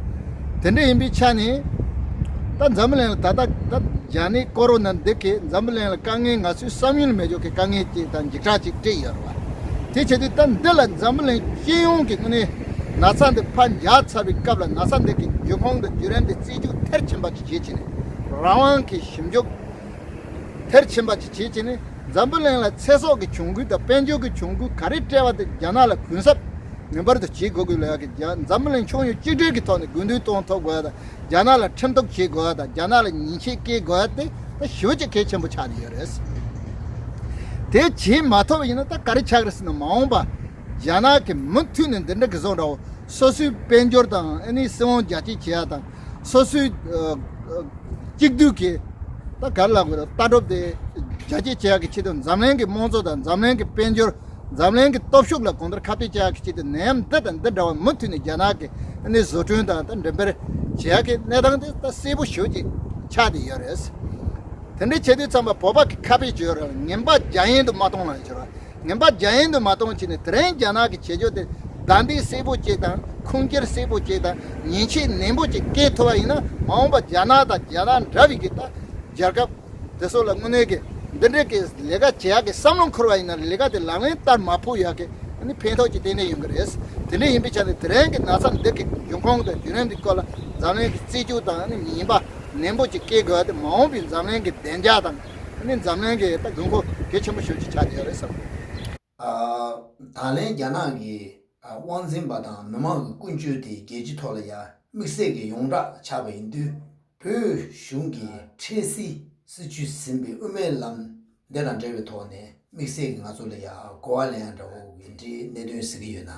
དེ་འདྲ་ཡིན་པའི་ཆ་ནས། ད་འཛམ་བུ་གླིང་ལ་ད་ལྟ་ད་རྒྱ་ནད་ཀོ་རོ་ན་འདི་གིས་འཛམ་བུ་གླིང་ལ་དཀའ་ངལ་ང་ཚོའི་བསམ་ཡུལ་མེད་རྒྱུ་གི་དཀའ་ངལ་ཅིག་དང་འཇིགས་སྐྲག་ཅིག་སྤྲད་ཡོད་རེད་བ། དེ་བྱེད་དུས་ད་འདི་ལ་འཛམ་བུ་གླིང་སྤྱི་ཡོངས་ཀྱི་ངོས་ནས་ན་ཚ་འདི་ཕར་འཇགས་ཚར་བའི་སྐབས་ལ་ན་ཚ་འདི་གི་འབྱུང་ཁུངས་དང་བརྒྱུད་རིམ་དེ་རྩད་གཅོད་མཐིལ་ཕྱིན་པ་ཅིག་བྱེད་ཀྱི་ནས། རང་དབང་གི་ཞིབ་འཇུག་མཐིལ་ཕྱིན་པ་ཅིག་བྱེད་ཀྱི་ནས། འཛམ་བུ་གླིང་ལ་ཚེ་སྲོག་གི་གྱོང་གུད་དང་དཔལ་འབྱོར་གྱི་གྱོང་གུད་ག་རེ་སྤྲད་པ་དེ་རྒྱ་ནག་ལ་གུན་གསབ་ངེས་པར་དུ་བྱེད་དགོས་དགོས་ལ་ཡ་གི་རྒྱ་འཛམ་བུ་གླིང་ཁྱོན་ཡོངས་གཅིག་སྒྲིལ་གྱི་ཐོག་ནས་དགོས་འདུན་གཏོང་ཐུབ་དགོས་ཡ་དང་། རྒྱ་ནག་ལ་ཁྲིམས་གཏུག་བྱེད་དགོས་ཡ་དང་། རྒྱ་ནག་ལ་ཉེས་ཆད་བཀལ་དགོས་ཡ་དེ་ད་ཞེ་པོ་ཅིག་གལ་ཆེན་པོ་ཆགས་ནས་ཡོད་རེད། དེ་བྱེད་མ་ཐུབ་པ་ཡིན་ན་ད་ག་རེ་ཆགས་རེད་ཟེར་ན། མ་འོངས་པ་རྒྱ་ནག་གིས་མུ་མཐུད་ནས་འདི་འདྲ་གི་བཟོ་འདྲ་བོ། སོ་སོའི་དཔལ་འབྱོར་དང་ཨ་ནི་སྲིད་དབང་རྒྱ་སྐྱེད་བྱེད་ཡ་དང་། སོ་སོའི་ཨ་ཨ་གཅིག་སྡུད་ཀྱི་ད་ག་རེ་ལབ་དགོས་རེད། ལྟ་གྲུབ་དེ་རྒྱ་སྐྱེད་བྱེད་ཡ་གི་ཆེད་དུ། འཛམ་གླིང་གི་དམངས་གཙོ་དང་འཛམ་གླིང་གི་དཔལ་འབྱོར། འཛམ་གླིང་གི་སྟོབས་ཤུགས་ལ་གང་ལྟར་ཁ་གཏད་བཅག་གི་ཆེད་དུ་ནད་ཡམས་འདི་དང་འདི་འདྲ་བ་མུ་མཐུད་ནས་རྒྱ་ནག་གིས་ཨ་ནི་བཟོ་སྐྲུན་དང་ད་འགྲེམས་སྤེལ་བྱེད་ཡག་གི་གནས་སྟངས་དེ་ད་གསལ་པོ་ཞེ་པོ་ཅིག་ཆགས་བསྡད་ཡོད་རེད། དེ་འདྲའི་བྱེད་དུས་ཙམ་པ་བོད་པ་གི་ཁ་དཔེ་བརྗོད་རེད། ངན་པ་རྒྱ་ཡན་དུ་མ་གཏོང་ལ་བརྗོད་ར། ངན་པ་རྒྱ་ཡན་དུ་མ་གཏོང་བྱས་ནས་དེ་རིང་རྒྱ་ནག་གིས་བྱེད་རྒྱུ་དེ་བདའ་འདེད་གསལ་པོ་ཅིག་དང་ཁུངས་སྐྱེལ་གསལ་པོ་ཅིག་དང་ཉེས་ཆད་ནན་པོ་ཅིག་བཀལ་ཐུབ་པ་ཡིན་ན། མ་འོངས་པ་རྒྱ་ནག་དང་རྒྱ་ནག་འདྲ་བའི་གི་ད་རྒྱལ་ཁབ་དེ་ཚོ་ལ་དངོས་གནས་ཀྱི་འདི་འདྲའི་གི་ལས་ཀ་བྱེད་ཡག་གི་བསམ་བློ་འཁོར་བ་ཡིན་ན། ལས་ཀ་དེ་ལག་ལེན་བསྟར་མ་ཕོད་ཡག་གི་ཨ་ནི་ཕན་ཐོགས་ཀྱི་ཏན་ཏན་ཡོང་གི་རེད། དེ་འདྲ་ཡིན་པའི་ཆ་ནས་དེ་རིང་གི་ན་ཚ་འདི་གི་འབྱུང་ཁུངས་དང་བརྒྱུད་རིམ་གྱི་སྐོར་ལ་འཛམ་གླིང་གི་རྩད་གཅོད་དང་ཨ་ནི་ཉེས་པ་ནན་པོ་ཅིག་བཀལ་དགོས་ཡ་དེ་མ་འོངས་པའི་འཛམ་གླིང་གི་བདེ་འཇགས་དང་ཨ་ནི་འཛམ་གླིང་གི་ད་དགོས་མཁོ་གལ་ཆེན་པོ་ཞེ་པོ་ཅིག་ཆགས་བསྡད་ཡོད་རེད་བསམ། ཨ། ད་ལན་རྒྱ་ནག་གི་ཨ་དབང་འཛིན་པ་དང་མི་མང་གི་ཀུན་སྤྱོད་དེ་རྒྱལ་སྤྱི་ཐོག་ལ་ཡ་དམིགས་བསལ་གྱི་ཡོངས་གྲགས་ཆགས་པ་ཡིན་དུས། བོད་གཞུང་གི་འཕྲལ་སེལ་སྲིད་བྱུས་ཟིན་པའི་དབུ་མའི་ལམ་འདི་དང་འབྲེལ་བའི་ཐོག་ནས་དམིགས་བསལ་གྱི་ང་ཚོ་ལ་ཡ་གོ་བ་ལེན་ཡ་འདྲ་བོ་གི་འདྲའི་གནད་དོན་གཟིགས་ཀྱི་ཡོད་ན།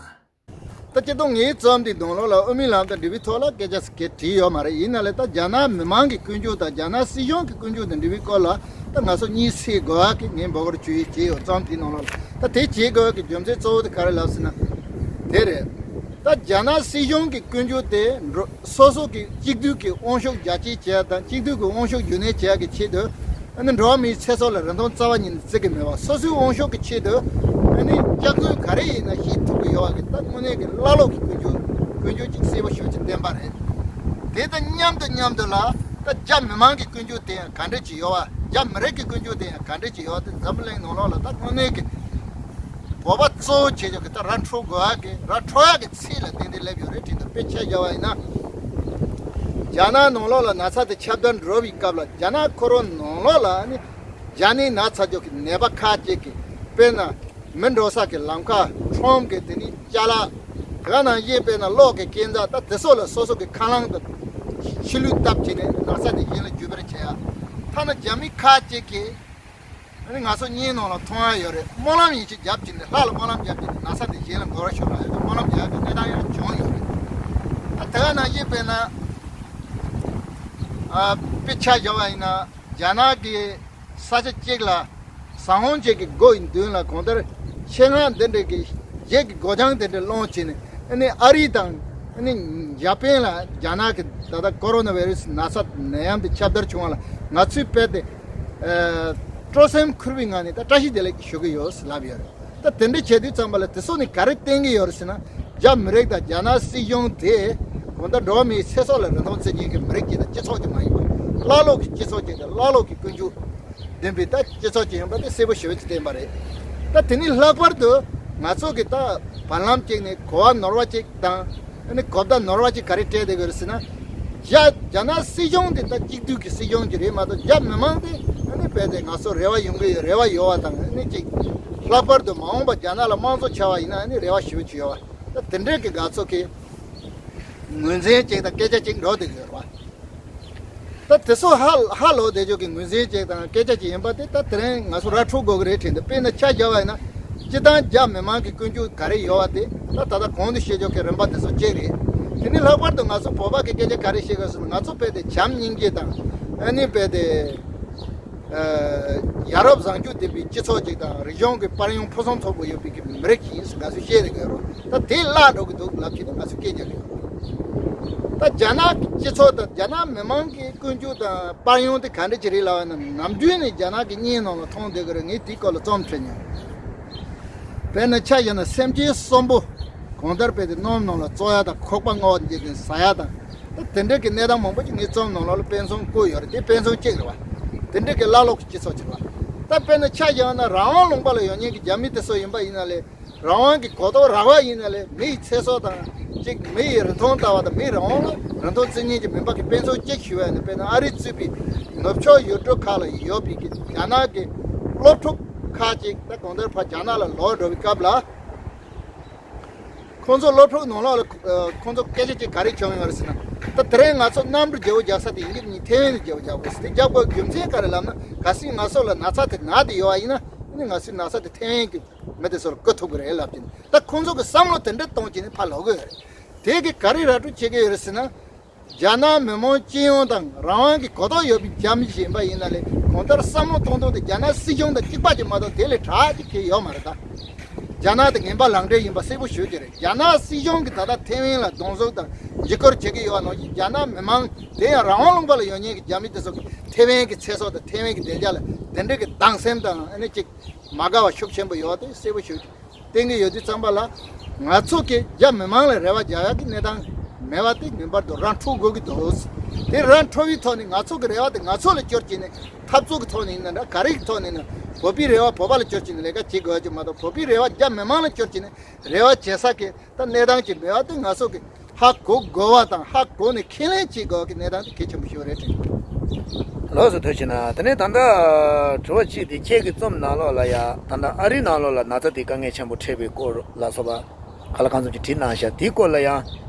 ད་སྤྱིར་བཏང་ངའི་རྩོམ་འདིའི་ནང་ལོགས་ལ་དབུ་མའི་ལམ་དང་འབྲེལ་བའི་ཐོག་ལ་སྐད་ཆ་ཟེར་མཁན་བྲིས་ཡོད་མ་རེད། ཡིན་ན་ལས་ད་རྒྱ་ནག་མི་མང་གི་ཀུན་སྤྱོད་དང་རྒྱ་ནག་སྲིད་གཞུང་གི་ཀུན་སྤྱོད་དང་འབྲེལ་བའི་སྐོར་ལ་ད་ང་ཚོ་གཉིད་སད་དགོས་ཡག་གི་ངས་འབོད་སྐུལ་ཞུ་ཡས་བྱས་ཡོད། རྩོམ་དེའི་ནང་ལོགས་ལ་ད་དེ་བྱེད་དགོས་ཡག་གི་རྒྱུ་མཚན་གཙོ་བོ་དེ་ག་རེ་ལབ་ཟེར་ན། དེ་རེད། ད་རྒྱ་ནག་སྲིད་གཞུང་གི་ཀུན་སྤྱོད་དེ་འགྲོ་སོ་སོ་གི་གཅིག་སྡུད་ཀྱི་དབང་ཤུགས་རྒྱ་སྐྱེད་བྱེད་ཡག་དང་། གཅིག་སྡུད་ཀྱི་དབང་ཤུགས་རྒྱུན་གནས་བྱེད་ཡག་གི་ཆེད་དུ། ཨ་ནི་འགྲོ་བ་མིའི་ཚེ་སྲོག་ལ་རིན་ཐང་རྩ་བ་ཉིད་ནས་བརྩི་གི་མེད་པ། སོ་སོའི་དབང་ཤུགས་ཀྱི་ཆེད་དུ་ཨ་ནི་སྐྱབས་མགོན་ག་རེ་ཡིན་ན་བཤད་ཐུབ་ཀྱི་ཡོད་པ་གི་ད་དངོས་གནས་ཀྱི་བླ་ལོག་གི་ཀུན་སྤྱོད་ཀུན་སྤྱོད་ཅིག་གསལ་པོ་ཞེ་པོ་ཅིག་བསྟན་པ་རེད། དེ་དང་མཉམ་དུ་མཉམ་དུ་ལ་ད་རྒྱ་མི་མང་གི་ཀུན་སྤྱོད་དེ་ཡང་ག་འདྲ་ཅིག་ཡོད་པ། རྒྱ་མི་རིགས་ཀྱི་ཀུན་སྤྱོད་དེ་ཡང་ག་འདྲ་ཅིག་ཡོད་པ་དེ་འཛམ་བུ་གླིང་ནང་ལོགས་ལ་ད་དངོས་གནས་ཀྱི་བོད་པ་གཙོ་བོ་བྱེད་ཆོག་གི་ད་ར་འཕྲོད་དགོས་ཡག་གི་ར་འཕྲོད་ཡག་གི་ཚད་ལ་ཏན་ཏན་སླེབས་ཡོད་རེད་དྲན་འདུག་དཔེ་ཆ་བཞག་པ་ཡིན་ན། རྒྱ་ནག་ནང་ལོགས་ལ་ན་ཚ་དེ་ཁྱབ་གདལ་འགྲོ་བའི་སྐབས་ལ། རྒྱ་ནག་ཁོ་རང་ནང་ལོགས་ལ་ནི་རྒྱ་ནད་ན་ཚ་ཅོག་གི་ནད་པ་ཁག་ཅིག་གིས། དཔེར་ན་མི་འགྲོ་ས་གི་ལམ་ཁ་ཁྲོམ་གི་དེ་ནི་ཅ་ལག་དེ་ག་ནང་བཞིན་དཔེར་ན་གློག་གི་སྐས་འཛེག་ད་དེ་སོགས་ལ་སོ་སོ་གི་ཁ་རླངས་དང་ཕྱི་ལུད་བཏབ་བྱས་ནས་ན་ཚ་དེ་གཞན་ལ་བརྒྱུད་སྤེལ་བྱེད་ཡ། ཐ་ན་རྒྱ་མི་ཁག་ཅིག་གིས། ཨ་ནི་ང་ཚོ་བརྙན་ནང་ལ་མཐོང་ཡ་ཡོད་རེད། སྨོན་ལམ་ཡིན་ཞེས་བརྒྱབ་ཀྱིན་ནས། ལྷ་ལ་སྨོན་ལམ་བརྒྱབ་ཀྱིན་ནས་ན་ཚ་དེ་གཞན་ལ་འགོས་པ་ཤོར་ར་ཡོད་དུས་སྨོན་ལམ་རྒྱག་ཡ་གི་གནས་སྟངས་ཡང་བྱུང་ཡོད་རེད། ད་དེ་ག་ནང་བཞིན་དཔེར་ན། ཨ། དཔེ་ཆ་བཞག་པ་ཡིན་ན་རྒྱ་ནག་གི་ས་ཆ་གཅིག་ལ་ཟམ་ཧོང་གཅིག་གི་སྒོ་ཡི་མདུན་ལ་གང་ལྟར་ཆེད་མངགས་འདི་འདྲ་གི་གཞས་ཀྱི་སྒོ་བྱང་དེ་འདྲ་སློང་བྱས་ནས། ཨ་ནི་ཨ་རི་དང་ཨ་ནི་ཡ་པན་ལ་རྒྱ་ནག་གི་ད་ལྟ་ཀོ་རོ་ན་བྷའི་རུ་སི་ན་ཚ་ནད་ཡམས་དེ་ཁྱབ་གདལ་བྱུང་བ་ལ་ང་ཚོས་རྦད་དེ། ཨ། སྤྲོ་སེམས་འཁོལ་བའི་ངང་ནས་ད་བཀྲ་ཤིས་བདེ་ལེགས་ཞུ་གི་ཡོད་ཟེར་ལབ་ཡོད་རེད། ད་དེ་འདྲ་བྱེད་དུས་ཙམ་པ་ལ་དེ་ཚོ་ནི་ག་རེ་བསྟན་གྱི་ཡོད་རེད་ཟེར་ན། རྒྱ་མི་རིགས་དང་རྒྱ་ནག་སྲིད་གཞུང་དེ་གང་ལྟར་འགྲོ་བ་མིའི་ཚེ་སྲོག་ལ་རིན་ཐང་བརྩི་མཁན་གྱི་མི་རིགས་ཅིག་དང་སྤྱི་ཚོགས་ཅིག་མ་ཡིན་པ། བླ་ལོག་གི་སྤྱི་ཚོགས་ཅིག་དང་བླ་ལོག་གི་ཀུན་སྤྱོད་ལྡན་པའི་ད་སྤྱི་ཚོགས་ཅིག་ཡིན་པ་དེ་གསལ་པོ་ཞེ་པོ་ཅིག་བསྟན་པ་རེད། ད་དེ་ནི་ལྷག་པར་དུ་ང་ཚོ་གི་ད་བར་ལམ་ཅིག་ནས་གོ་བ་ནོར་བ་ཅིག་དང་། ཨ་ནི་གོ་བརྡ་ནོར་བ་ཅིག་ག་རེ་སྤྲད་བསྡད་ཀྱི་ཡོད་རེད་ཟེར་ན། རྒྱ་རྒྱ་ནག་སྲིད་གཞུང་དེ་ད་གཅིག་སྡུད་ཀྱི་སྲིད་གཞུང་ཅིག་རེད་མ་གཏོགས། རྒྱ་མི་མང་དེ་ཨ་ནི་རྦད་དེ་ང་ཚོ་རེ་བ་ཡོང་གི་ཡོད། རེ་བ་ཡོད་པ་དང་ཨ་ནི་ཅིག་ལྷག་པར་དུ་མ་འོངས་པ་རྒྱ་ནག་ལ་དམངས་གཙོ་ཆགས་པ་ཡིན་ན་ཨ་ནི་རེ་བ་ཞེ་པོ་ཅིག་ཡོད་པ། ད་དེ་འདྲའི་གི་ང་ཚོ་གི་ངོས་འཛིན་ཅིག་དང་སྐད་ཆ་ཅིག་འགྲོ་བསྡད་ཀྱི་ཡོད་རེད་པ། ད་དེ་ཚོ་ཧ་ཧ་ལོ་བསྡད་ཆོག་གི་ངོས་འཛིན་ཅིག་དང་སྐད་ཆ་ཅིག་ཡིན་པ་དེ་ད་དེ་རིང་ང་ཚོ་ར་འཕྲོད་དགོས་ཀྱི་རེད་དྲན་འདུག་དཔེར་ན་ཆ་བཞག་པ་ཡིན་ན། སྤྱིར་བཏང་རྒྱ་མི་མང་གི་ཀུན་སྤྱོད་ག་རེ་ཡོད་པ་དེ་ད་ད་ལྟ་གོང་དུ་བཤད་ཆོག་གི་རིམ་པ་དེ་ཚོ་གཅིག་རེད། དེ་ནས་ལྷག་པར་དུ་ང་ཚོ་བོད་པ་གི་སྐད་ཆ་ག་རེ་བཤད་དགོས་ཟེར་ན། ང་ཚོ་རྦད་དེ་བྱམས་སྙིང་རྗེ་དང་ཨ་ནི་རྦད་དེ་ཡ་རབས་བཟང་སྤྱོད་ལྡན་པའི་སྤྱི་ཚོགས་ཅིག་དང་རིག་གཞུང་གི་དཔལ་ཡོན་ཕུན་སུམ་ཚོགས་པོ་ཡོད་པའི་གི་མི་རིགས་ཤིག་ཡིན་ཟེར་ང་ཚོས་བཤད་བསྡད་ཀྱི་ཡོད་རེད། ད་དེ་བརླག་འགྲོ་གི་འདུག་ལབ་བྱས་ནས་ང་ཚོས་སྐད་རྒྱག་གི་ཡོད་རེད། ད་རྒྱ་ནག་གི་སྤྱི་ཚོགས་དང་རྒྱ་ནག་མི་མང་གི་ཀུན་སྤྱོད་དང་དཔལ་ཡོན་དེ་ག་འདྲ་ཅིག་རེད་ལབ་པ་ན། ནམ་རྒྱུན་ནས་རྒྱ་ནག་གི་བརྙན་ནང་ལ་མཐོང་བསྡད་ཀྱི་རེད། ངས་དེའི་སྐོར་ལ་རྩོམ་བྲིས་མྱོང་། དཔེར་ན་ཆ་བཞག་ན་སེམས་ཅན་གསོན་པོ་གང་ལྟར་རྦད་དེ་སྣུམ་ནང་ལ་བཙོ་ཡ་དང་ཁོག་པ་སྔོ་བ་འགྱེལ་ཏེ་ཟ་ཡ་དང་། ད་དེ་འདྲའི་གི་གནས་སྟངས་མང་པོ་ཅིག་ངའི་རྩོམ་ནང་ལོགས་ལ་དཔེ་མཚོན་བཀོད་ཡོད་རེད། དེ་དཔེ་མཚོན་གཅིག་རེད་བ། དེ་འདྲའི་གི་ཀླ་ཀློ་གི་སྤྱི་ཚོགས་ཅིག་རེད་བ། ད་དཔེར་ན་ཆ་བཞག་ན་རང་དབང་ལུང་པ་ལ་ཡོད་མཁན་གྱི་རྒྱ་མི་དེ་ཚོ་ཡིན་པ་ཡིན་ན་ལས། རང་དབང་གི་གོ་རྟོགས་རག་པ་ཡིན་ན་ལས། མི་ཡི་ཚེ་སྲོག་དང་གཅིག་མི་ཡི་རིན་ཐང་ལྟ་བ་དང་མིའི་རང་དབང་ལ་རིན་ཐང་བརྩི་མཁན་གྱི་མི་འབོར་གྱི་དཔེ་མཚོན་གཅིག་ཞུ་བ་ཡིན་ན། དཔེར་ན་ཨ་རི་གཙོས་པའི་ནུབ་ཕྱོགས་ཡུལ་གྲུ་ཁག་ལ་ཡོད་པའི་གི་རྒྱ་ནག་གི་སློབ་ཕྲུག་ཁག་ཅིག་ད་གང་ལྟར་ཕར་རྒྱ་ནག་ལ་ལོག་འགྲོ་བའི་སྐབས་ལ། ཁོང་ཚོ་སློབ་ཕྲུག་ནང་ལོགས་ལ་ཨ་ཁོང་ཚོ་སྐད་ཆ་ཅིག་ག་རེ་བྱུང་ཡོད་རེད་ཟེར་ན། ད་དེ་རིང་ང་ཚོ་གནམ་གྲུ་བརྗེ་པོ་རྒྱག་ས་དེ་ཡིན་གྱི་མིན། ཐེ་ཝན་དུ་བརྗེ་པོ་རྒྱག་དགོས་ཟེར། དེ་རྒྱག་དགོས་རྒྱུ་མཚན་ག་རེ་ལབ་ན། གལ་སྲིད་ང་ཚོ་ལ་ན་ཚ་དེ་ན་བསྡད་ཡོད་པ་ཡིན་ན། ཨ་ནི་གལ་སྲིད་ན་ཚ་དེ་ཐེ་ཝན་གྱི་མི་དེ་ཚོར་བསྐུར་ཐུབ་ཀྱི་རེད་ལབ་ཀྱིན། ད་ཁོང་ཚོ་གི་བསམ་བློ་དེ་འདྲ་གཏོང་བྱས་ནས་ཕར་ལོག་གི་ཡོད་རེད། དེ་གི་ག་རེ་ར་སྤྲོད་བྱེད་ཀྱི་ཡོད་རེད་ཟེར་ན། རྒྱ་ནག་མི་དམངས་སྤྱི་ཡོངས་དང་རང་དབང་གི་གོ་རྟོགས་ཡོད་པའི་རྒྱ་མི་ཞིག་ཡིན་པ་ཡིན་ན་ལས། གང་ལྟར་བསམ་བློ་གཏོང་སྟངས་དེ་རྒྱ་ནག་སྲིད་གཞུང་དང་གཅིག་པ་ཅིག་མ་གཏོགས་དེ་ལས་དྲག་ཅིག་གང་ཡང་ཡོད་མ་རེད་ད། རྒྱ་ནག་དེ་ངན་པ་ལག་འབྲེལ་ཡིན་པ་གསལ་པོ་ཞུ་གི་རེད། རྒྱ་ནག་སྲིད་གཞུང་གིས་ད་ལྟ་ཐེ་ཝན་ལ་རྡུང་རྡེག་དང་འཇིགས་སྐུལ་བྱེད་ཀྱི་ཡོད་པ་ནང་བཞིན། རྒྱ་ནག་མི་མང་དེ་ཡང་རང་དབང་ལུང་པ་ལ་ཡོད་མཁན་གྱི་རྒྱ་མི་དེ་ཚོ་གིས་ཐེ་ཝན་གྱི་ཚེ་སྲོག་དང་ཐེ་ཝན་གྱི་བདེ་འཇགས་ལ་དེ་འདྲའི་གི་སྡང་སེམས་དང་ཨ་ནི་ཅིག་མ་དགའ་བ་ཤུགས་ཆེན་པོ་ཡོད་པ་དེ་གསལ་པོ་ཞིག་བསྟན་གྱི་ཡོད་དུས་ཙམ་པ་ལ། ང་ཚོ་གིས་རྒྱ་མི་མང་ལ་རེ་བ་རྒྱག་ཡག་གི་གནས་སྟངས་མེད་པ་དེ་ངེས་པར་དུ་ར་འཕྲོད་དགོས་ཀྱི་འདུག། དེ་ར་འཕྲོད་པའི་ཐོག་ནས་ང་ཚོ་གི་རེ་བ་དེ་ང་ཚོ་ལ་སྐྱོར་བྱས་ནས། འཐབ་རྩོད་ཀྱི་ཐོག་ནས་ཡིན་ན་འདྲ། ག་རེ་གི་ཐོག་ནས་ཡིན་ན། བོད་པའི་རེ་བ་བོད་པ་ལ་སྐྱོར་བྱས་ནས་ལས་ཀ་བྱེད་དགོས་ཀྱི་མ་གཏོགས། བོད་པའི་རེ་བ་རྒྱ་མི་མང་ལ་སྐྱོར་བྱས་ནས་རེ་བ་བྱེད་ས་གི་ད་གནས་སྟངས་ཅིག་མེད་པ་དེ་ང་ཚོ་གི་ཧ་གོ་དགོས་པ་དང་། ཧ་གོ་ནས་ཁས་ལེན་བྱེད་དགོས་ཀྱི་གནས་སྟངས་དེ་གལ་ཆེན་པོ་ཞིག་རེད་དྲན། ལགས་སོ། ཐུགས་རྗེ་གནང་། དེ་ནས་ད་ལྟ་དྲི་བ་གཅིག་དེ། ཁྱེད་ཀྱི་རྩོམ་ནང་ལོགས་ལ་ཡ་ད་ལྟ་ཨ་རི་ནང་ལོགས་ལ་ན་ཚ་དེ་དཀའ་ངལ་ཆེན་པོ་འཕྲད་པའི་སྐོར་ལ་སོགས་པ་ག་ལ་གང་འཚམ་ཅིག་བྲིས་གནང་ཤག། དེའི་སྐོར་ལ་ཡང་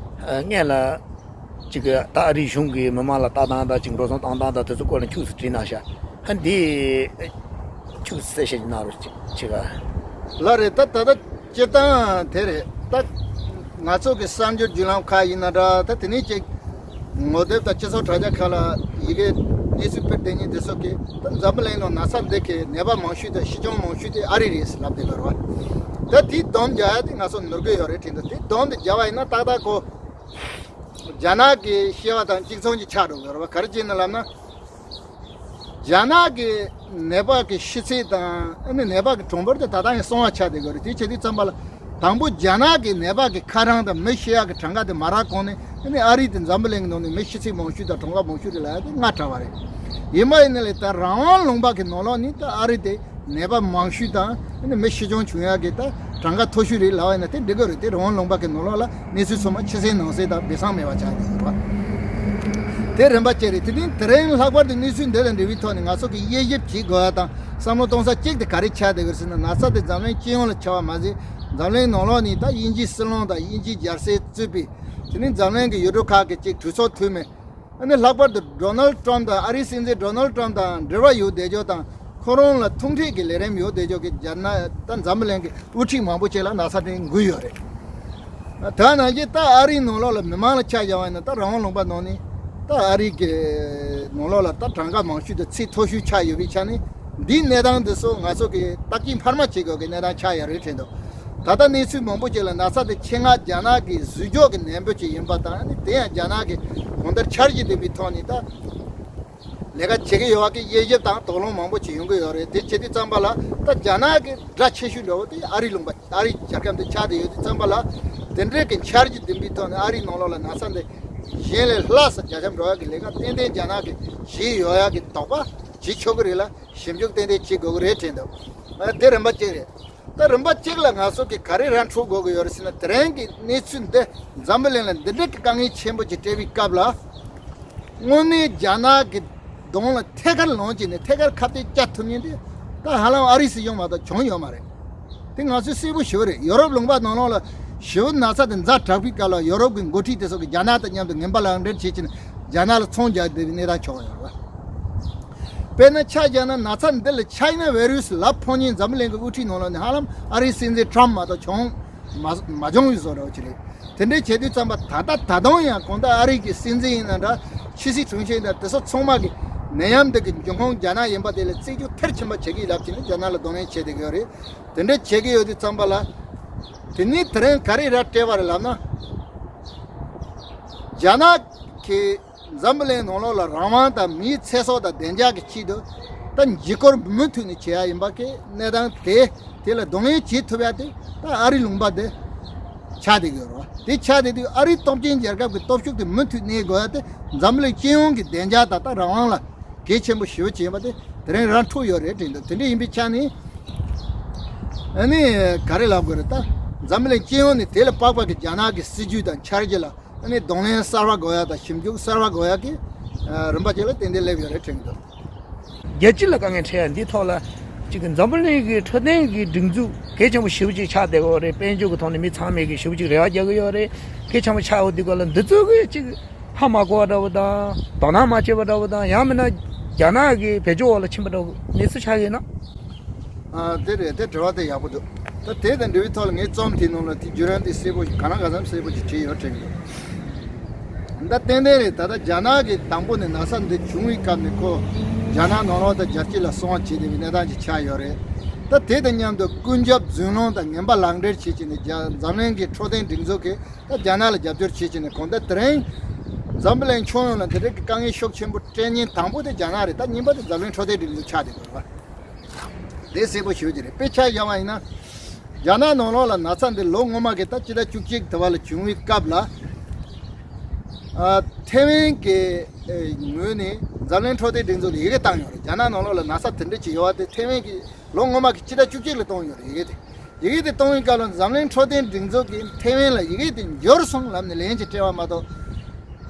སྔོན་ལ་ཅིག་ད་ཨ་རིའི་གཞུང་གིས་མི་མང་ལ་ལྟ་སྟངས་དང་ཅིག་འགྲོ་སོང་བཏང་སྟངས་དང་དེ་ཚོའི་སྐོར་ལ་ཁྱུག་ཙམ་བྲིས་གནང་ཤག། ཧ། འདི་ཁྱུག་ཙམ་གསལ་བཤད་ཅིག་གནང་རོགས་ཅིག་བྱེད་ག། ལགས་རེད། ད་ད་ལྟ་སྤྱིར་བཏང་དེ་རེད། ད་ང་ཚོ་གི་གསར་འགྱུར་བརྒྱུད་ལམ་ཁག་ཡིན་ན་འདྲ། ད་དེ་ནས་ཅིག་ངོ་དེབ་དང་སྤྱི་ཚོགས་དྲ་རྒྱ་ཁག་ལ་ཡི་གེ་གནས་ཚུལ་སྤེལ་བསྡད་མཁན་དེ་ཚོ་གིས་ད་འཛམ་བུ་གླིང་ནང་ན་ཚ་འདི་གི་ནད་པ་མང་ཤོས་དང་ཤི་སྐྱོན་མང་ཤོས་དེ་ཨ་རི་རེད་ཟེར་ལབ་བསྡད་པ་རེད་བ། ད་དེའི་སྡོམ་རྒྱག་ཡ་དེ་ང་ཚོ་ནོར་གི་ཡོད་རེད་དྲན་འདུག། དེ་སྡོམ་དེ་རྒྱག་པ་ཡིན་ན་ཏག་ཏག་ཁོ་རྒྱ་ནག་གི་བཤད་པ་དང་གཅིག་མཚུངས་ཀྱི་ཆགས་འགྲོ་གི་ཡོད་རེད་བ། ག་རེ་བྱས་ནས་ལབ་ན། རྒྱ་ནག་གི་ནད་པ་གི་ཤི་ཚད་དང་ཨ་ནི་ནད་པ་གི་གྲངས་འབོར་དེ་ད་ལྟ་ཡང་གསང་བ་ཆགས་བསྡད་ཡོད་རེད། དེ་བྱེད་དུས་ཙམ་པ་ལ། དང་པོ་རྒྱ་ནག་གི་ནད་པ་གི་ཁ་གྲངས་དང་མི་ཤི་ཡག་གི་གྲངས་ཀ་དེ་མ་རག་གོང་ནས། ཨ་ནི་ཨ་རི་དེ་འཛམ་བུ་གླིང་གི་ནང་ནས་མི་ཤི་ཚད་མང་ཤོས་དང་གྲངས་ཀ་མང་ཤོས་རེད་ལབ་ཡག་དེ་སྔ་དྲགས་པ་རེད། ཡིན་པ་ཡིན་ན་ལས་ད་རང་དབང་ལུང་པ་གི་ནང་ལོགས་ནས་ད་ཨ་རི་དེ་ནད་པ་མང་ཤོས་དང་ཨ་ནི་མི་ཤི་སྐྱོན་བྱུང་ཡག་གི་ད་གྲངས་ཀ་མཐོ་ཤོས་རེད་ལབ་པ་ཡིན་ན་དེ་འགྲིག་གི་རེད། དེ་རང་དབང་ལུང་པ་གི་ནང་ལོགས་ལ་གནས་ཚུལ་ཚང་མ་ཕྱི་གསལ་ནང་གསལ་དང་སྦས་གསང་མེད་པ་ཆགས་ཀྱི་ཡོད་རེད་བ། དེ་རིམ་པ་གཅིག་རེད། དེ་ནས་དེ་རིང་ལྷག་པར་དུ་གནས་ཚུལ་འདི་དང་འབྲེལ་བའི་ཐོག་ནས་ང་ཚོ་གི་དབྱེ་ཞིབ་བྱེད་དགོས་ཡ་དང་བསམ་བློ་གཏོང་ས་གཅིག་དེ་ག་རེ་ཆགས་བསྡད་ཀྱི་རེད་ཟེར་ན། ན་ཚ་དེ་འཛམ་གླིང་སྤྱི་ཡོངས་ལ་ཁྱབ་པ་མ་ཟད། འཛམ་གླིང་ནང་ལོགས་ནས་ད་དབྱིན་ཇིའི་སྲིད་བློན་དང་དབྱིན་ཇིའི་རྒྱལ་སྲས་གཙོས་པའི་དེ་ནས་འཛམ་གླིང་གི་ཡུལ་གྲུ་ཁག་གི་ཅིག་གྲོས་ཚོགས་འཐུས་མི། ཨ་ནི་ལྷག་པར་དུ་ཌོ་ནལ་ཊམ་དང་། ཨ་རིའི་སྲིད་འཛིན་ཌོ་ནལ་ཊམ་དང་འབྲེལ་བ་ཡོད་བསྡད་ཆོག་དང་། ཁོ་རང་ལ་ཐུག་འཕྲད་ཀྱི་ལས་རིམ་ཡོད་བསྡད་ཆོག་གི་རྒྱ་ནག་ད་འཛམ་བུ་གླིང་གི་དབུ་ཁྲིད་མང་པོ་ཅིག་ལ་ན་ཚ་དེ་འགོས་ཡོད་རེད། ད་ནང་བཞིན་ད་ཨ་རིའི་ནང་ལོགས་ལ་མི་མང་ལ་ཆ་བཞག་པ་ཡིན་ན། ད་རང་དབང་ལུང་པ་ནང་ནས་ད་ཨ་རི་གི་ནང་ལོགས་ལ་ད་གྲངས་ཀ་མང་ཤོས་དང་ཚད་མཐོ་ཤོས་ཆགས་ཡོད་པའི་ཆ་ནས། འདིའི་གནས་སྟངས་འདི་ཚོ་ང་ཚོ་གིས་བརྟག་དཔྱད་འཕར་མ་བྱེད་དགོས་ཀྱི་གནས་སྟངས་ཆགས་ཡོད་རེད་དྲན་འདུག། ད་ལྟ་གནས་ཚུལ་མང་པོ་ཅིག་ལ་ན་ཚ་དེ་ཆེད་མངགས་རྒྱ་ནག་གི་ཟུར་འཇོག་གི་ནད་འབུ་ཅིག་ཡིན་པ་དང་། ཨ་ནི་དེ་ཡང་རྒྱ་ནག་གི་གང་ལྟར་འཆར་གཞི་ལྡན་པའི་ཐོག་ནས་ད་ལས་ཀ་བྱེད་ཀྱི་ཡོད་པ་གི་དབྱེ་ཞིབ་དང་དོགས་སློང་མང་པོ་ཅིག་ཡོང་གི་ཡོད་རེད། དེ་བྱེད་དུས་ཙམ་པ་ལ་ད་རྒྱ་ནག་གི་དགྲ་ཆེ་ཤོས་འདྲ་བོ་དེ་ཨ་རི་ལུང་པ། ཨ་རི་རྒྱལ་ཁབ་འདི་ཆགས་བསྡད་ཡོད་དུས་ཙམ་པ་ལ། དེ་འདྲའི་གི་འཆར་གཞི་ལྡན་པའི་ཐོག་ནས་ཨ་རིའི་ནང་ལོགས་ལ་ན་ཚ་འདི་གཞན་ལས་ལྷག་ཙམ་རྒྱ་ཁྱབ་འགྲོ་ཡག་གི་ལས་ཀ་ཏན་ཏན་རྒྱ་ནག་གིས་བྱེད་ཡོད་ཡག་གི་དོགས་པ་བྱེད་ཆོག་གི་རེད་ལ། ཞིབ་འཇུག་ཏན་ཏན་བྱེད་དགོས་ཀྱི་རེད་དྲན་འདུག། ཨ། དེ་རིམ་པ་གཅིག་རེད། ད་རིམ་པ་གཅིག་ལ་ང་ཚོ་གིས་ག་རེ་ར་འཕྲོད་དགོས་ཀྱི་ཡོད་རེད་ཟེར་ན། དེ་རིང་གི་གནས་ཚུལ་འདི་འཛམ་བུ་གླིང་ལ་འདི་འདྲའི་གི་དཀའ་ངལ་ཆེན་པོ་ཅིག་སྤྲད་པའི་སྐབས་ལ། དངོས་གནས་རྒྱ་ནག་གི་གདོང་ལ་ཐད་ཀར་ལངས་བྱས་ནས་ཐད་ཀར་ཁ་གཏད་བཅག་ཐུབ་མཁན་དེ་ད་ཧ་ལམ་ཨ་རིའི་སྲིད་གཞུང་མ་གཏོགས་བྱུང་ཡོད་མ་རེད། དེ་ང་ཚོས་གསལ་པོ་ཞུ་བ་རེད། ཡོ་རོབ་ལུང་པ་ནང་ལོགས་ལ་ཞི་བའི་ན་ཚ་དེ་ཛ་དྲག་པའི་སྐབས་ལ་ཡོ་རོབ་ཀྱི་འགོ་ཁྲིད་དེ་ཚོ་གིས་རྒྱ་ནག་དང་མཉམ་དུ་ངན་པ་ལག་འབྲེལ་བྱེད་ཀྱིན་རྒྱ་ནག་ལ་ཚོང་རྒྱག་བསྡད་པའི་གནས་སྟངས་བྱུང་ཡོད་རེད། དཔེར་ན་ཆ་བཞག་ན་ན་ཚ་འདི་ལ་ཆའི་ན་བྷའི་རུ་སི་ལབ་ཕོག་མཁན་འཛམ་བུ་གླིང་གི་དབུ་ཁྲིད་ནང་ལོགས་ནས་ཧ་ལམ་ཨ་རིའི་སྲིད་འཛིན་ཊམ་མ་གཏོགས་བྱུང་མ་མ་བྱུང་བའི་བཟོ་འདྲ་བོ་ཅིག་རེད། དེ་འདྲའི་བྱེད་དུས་ཙམ་པ་ད་ལྟ་ད་དུང་ཡང་གང་ལྟར་ཨ་རི་གི་སྲིད་འཛིན་ཡིན་ན་འདྲ། ཕྱི་སྲིད་དྲུང་ཆེ་ཡིན་ན་དེ་ཚོ་ཚང་མ་གི་ནད་ཡམས་འདི་གི་འབྱུང་ཁུངས་རྒྱ་ནག་ཡིན་པ་དེ་ལ་རྩིས་རྒྱུ་མཐར་ཕྱིན་པ་བྱེད་ཀྱི་ཡིན་ལབ་ཀྱི་ནི་རྒྱ་ནག་ལ་གདོང་ལེན་བྱེད་བསྡད་ཀྱི་ཡོད་རེད། དེ་འདྲ་བྱེད་ཀྱི་ཡོད་དུས་ཙམ་པ་ལ། དེ་ནས་དེ་རིང་ག་རེ་ར་སྤྲད་པ་རེད་ལབ་ན། རྒྱ་ནག་གི་འཛམ་བུ་གླིང་ནང་ལོགས་ལ་རང་དབང་དང་མིའི་ཚེ་སྲོག་དང་བདེ་འཇགས་ཀྱི་ཆེད་དུ་ད་འཇིགས་སྐུལ་མུ་མཐུད་ནས་བྱེད་ཡ་ཡིན་པ་གི་གནས་སྟངས་དེ་དེ་ལ་གདོང་ལེན་བྱེད་ཐུབ་ཡ་དེ་ད་ཨ་རི་ལུང་པ་དེ་ཆགས་བསྡད་ཀྱི་ཡོད་རེད་བ། དེ་ཆགས་བསྡད་དུས་ཨ་རིའི་སྟོབས་ཆེན་རྒྱལ་ཁབ་ཀྱི་སྟོབས་ཤུགས་དེ་མུ་མཐུད་གནས་དགོས་ཡ་དེ་འཛམ་བུ་གླིང་སྤྱི་ཡོངས་ཀྱི་བདེ་འཇགས་དང་ད་རང་དབང་ལ་གལ་ཆེན་པོ་ཞེ་པོ་ཅིག་ཡིན་པ་དེ་དེ་རིང་ར་འཕྲོད་ཡོད་རེད་དྲན་འདུག་དེ་འདྲ་ཡིན་པའི་ཆ་ནས་ཨ་ནི་ག་རེ་ལབ་དགོས་རེད། ད་འཛམ་བུ་གླིང་སྤྱི་ཡོངས་ནས་དེ་ལ་དཔག་པ་གི་རྒྱ་ནག་གི་སྲིད་ཇུས་དང་འཆར་གཞི་ལ་ཨ་ནི་གདོང་ལེན་གསར་བ་དགོས་ཡ་དང་ཞིབ་འཇུག་གསར་བ་དགོས་ཡ་གི་ཨ་རིམ་པ་ཅིག་ལ་ཏན་ཏན་སླེབས་ཡོད་རེད་དྲན་གྱི་འདུག་རྒྱལ་སྤྱི་ལ་དཀའ་ངལ་འཕྲད་ཡ་འདིའི་ཐོག་ལ་གཅིག་གི་འཛམ་བུ་གླིང་གི་འཕྲོད་བསྟེན་གྱི་སྒྲིག་འཛུགས་གལ་ཆེན་པོ་ཞེ་པོ་ཅིག་ཆགས་བསྡད་ཡོད་རེད། དཔལ་འབྱོར་གྱི་ཐོག་ནས་མི་ཚང་མས་གི་ཞེ་པོ་ཅིག་རེ་བ་རྒྱག་གི་ཡོད་རེད། གལ་ཆེན་པོ་ཆགས་ཡོད་དུས་སྐབས་ལ་འདི་ཚོ་གི་གཅིག་ཧ་མ་གོ་བ་འདྲ་བོ་དང་དོ་སྣང་མ་བྱས་པ་འདྲ་བོ་དང་ཡང་མིན་ན་རྒྱ་ནག་གི་བེད་སྤྱོད་འོག་ལ་ཕྱིན་པ་འདྲ་བོ་གནས་ཚུལ་ཆགས་ཡོད་ན། ཨ་དེ་རེད། དེ་དྲི་བ་དེ་ཡག་པོ་འདུག་ད་དེ་དང་འབྲེལ་བའི་ཐོག་ལ་ངའི་རྩོམ་དེའི་ནང་ལ་དེ་བརྒྱུད་རིམ་དེ་གསལ་པོ་གང་ལ་གང་འཚམ་གསལ་པོ་ཅིག་བྲིས་ཡོད་དྲན་གྱི་འདུག་ད་ཏན་ཏན་རེད། ད་ལྟ་རྒྱ་ནག་གི་དང་པོ་ནས་ན་ཚ་འདི་བྱུང་བའི་སྐབས་ནས་ཁོ་རྒྱ་ནག་ནང་ལོགས་དང་རྒྱལ་སྤྱི་ལ་སྲུང་བ་བྱེད་བསྡད་པའི་གནས་སྟངས་ཅིག་ཆགས་ཡོད་རེད། ད་དེ་དང་མཉམ་དུ་ཀུན་ཁྱབ་རྫུན་གླེང་དང་ངན་པ་ལག་འབྲེལ་བྱེད་ཀྱི་ནས་རྒྱ་འཛམ་གླིང་གི་འཕྲོད་བསྟེན་སྒྲིག་འཛུགས་ཀྱིས་ད་རྒྱ་ནག་ལ་རྒྱབ་སྐྱོར་བྱེད་ཀྱི་ནས་གང་ལྟར་དེ་རིང་འཛམ་བུ་གླིང་ཁྱོན་ཡོངས་ལ་འདི་འདྲའི་གི་དཀའ་ངལ་ཤུགས་ཆེན་པོ་སྤྲད་མཁན་དང་པོ་དེ་རྒྱ་ནག་རེད། ད་གཉིས་པ་དེ་འཛམ་གླིང་འཕྲོད་བསྟེན་སྒྲིག་འཛུགས་ཆགས་བསྡད་ཡོད་རེད་བ། དེ་གསལ་པོ་ཞུ་རྒྱུ་རེད། དཔེ་ཆ་བཞག་པ་ཡིན་ན། རྒྱ་ནག་ནང་ལོགས་ལ་ན་ཚ་འདི་ལོ་སྔོན་མ་གི་ད་སྤྱི་ཟླ་བཅུ་གཅིག་དེ་བ་ལ་བྱུང་བའི་སྐབས་ལ། ཨ་ཐེ་ཝན་གྱི་ཨེ་ངོས་ནས་འཛམ་གླིང་འཕྲོད་བསྟེན་སྒྲིག་འཛུགས་ལ་ཡི་གེ་བཏང་ཡོད་རེད། རྒྱ་ནག་ནང་ལོགས་ལ་ན་ཚ་དེ་འདྲ་ཅིག་ཡོད་པ་དེ་ཐེ་ཝན་གྱི་ལོ་སྔོན་མ་གི་སྤྱི་ཟླ་བཅུ་གཅིག་ལ་བཏང་ཡོད་རེད། ཡི་གེ་དེ་ཡི་གེ་དེ་བཏང་བའི་སྐབས་ལ་འཛམ་གླིང་འཕྲོད་བསྟེན་སྒྲིག་འཛུགས་ཀྱིས་ཐེ་ཝན་ལ་ཡི་གེ་དེ་འབྱོར་སོང་ལབ་ནས་ལན་ཅིག་སྤྲད་པ་མ་གཏོགས།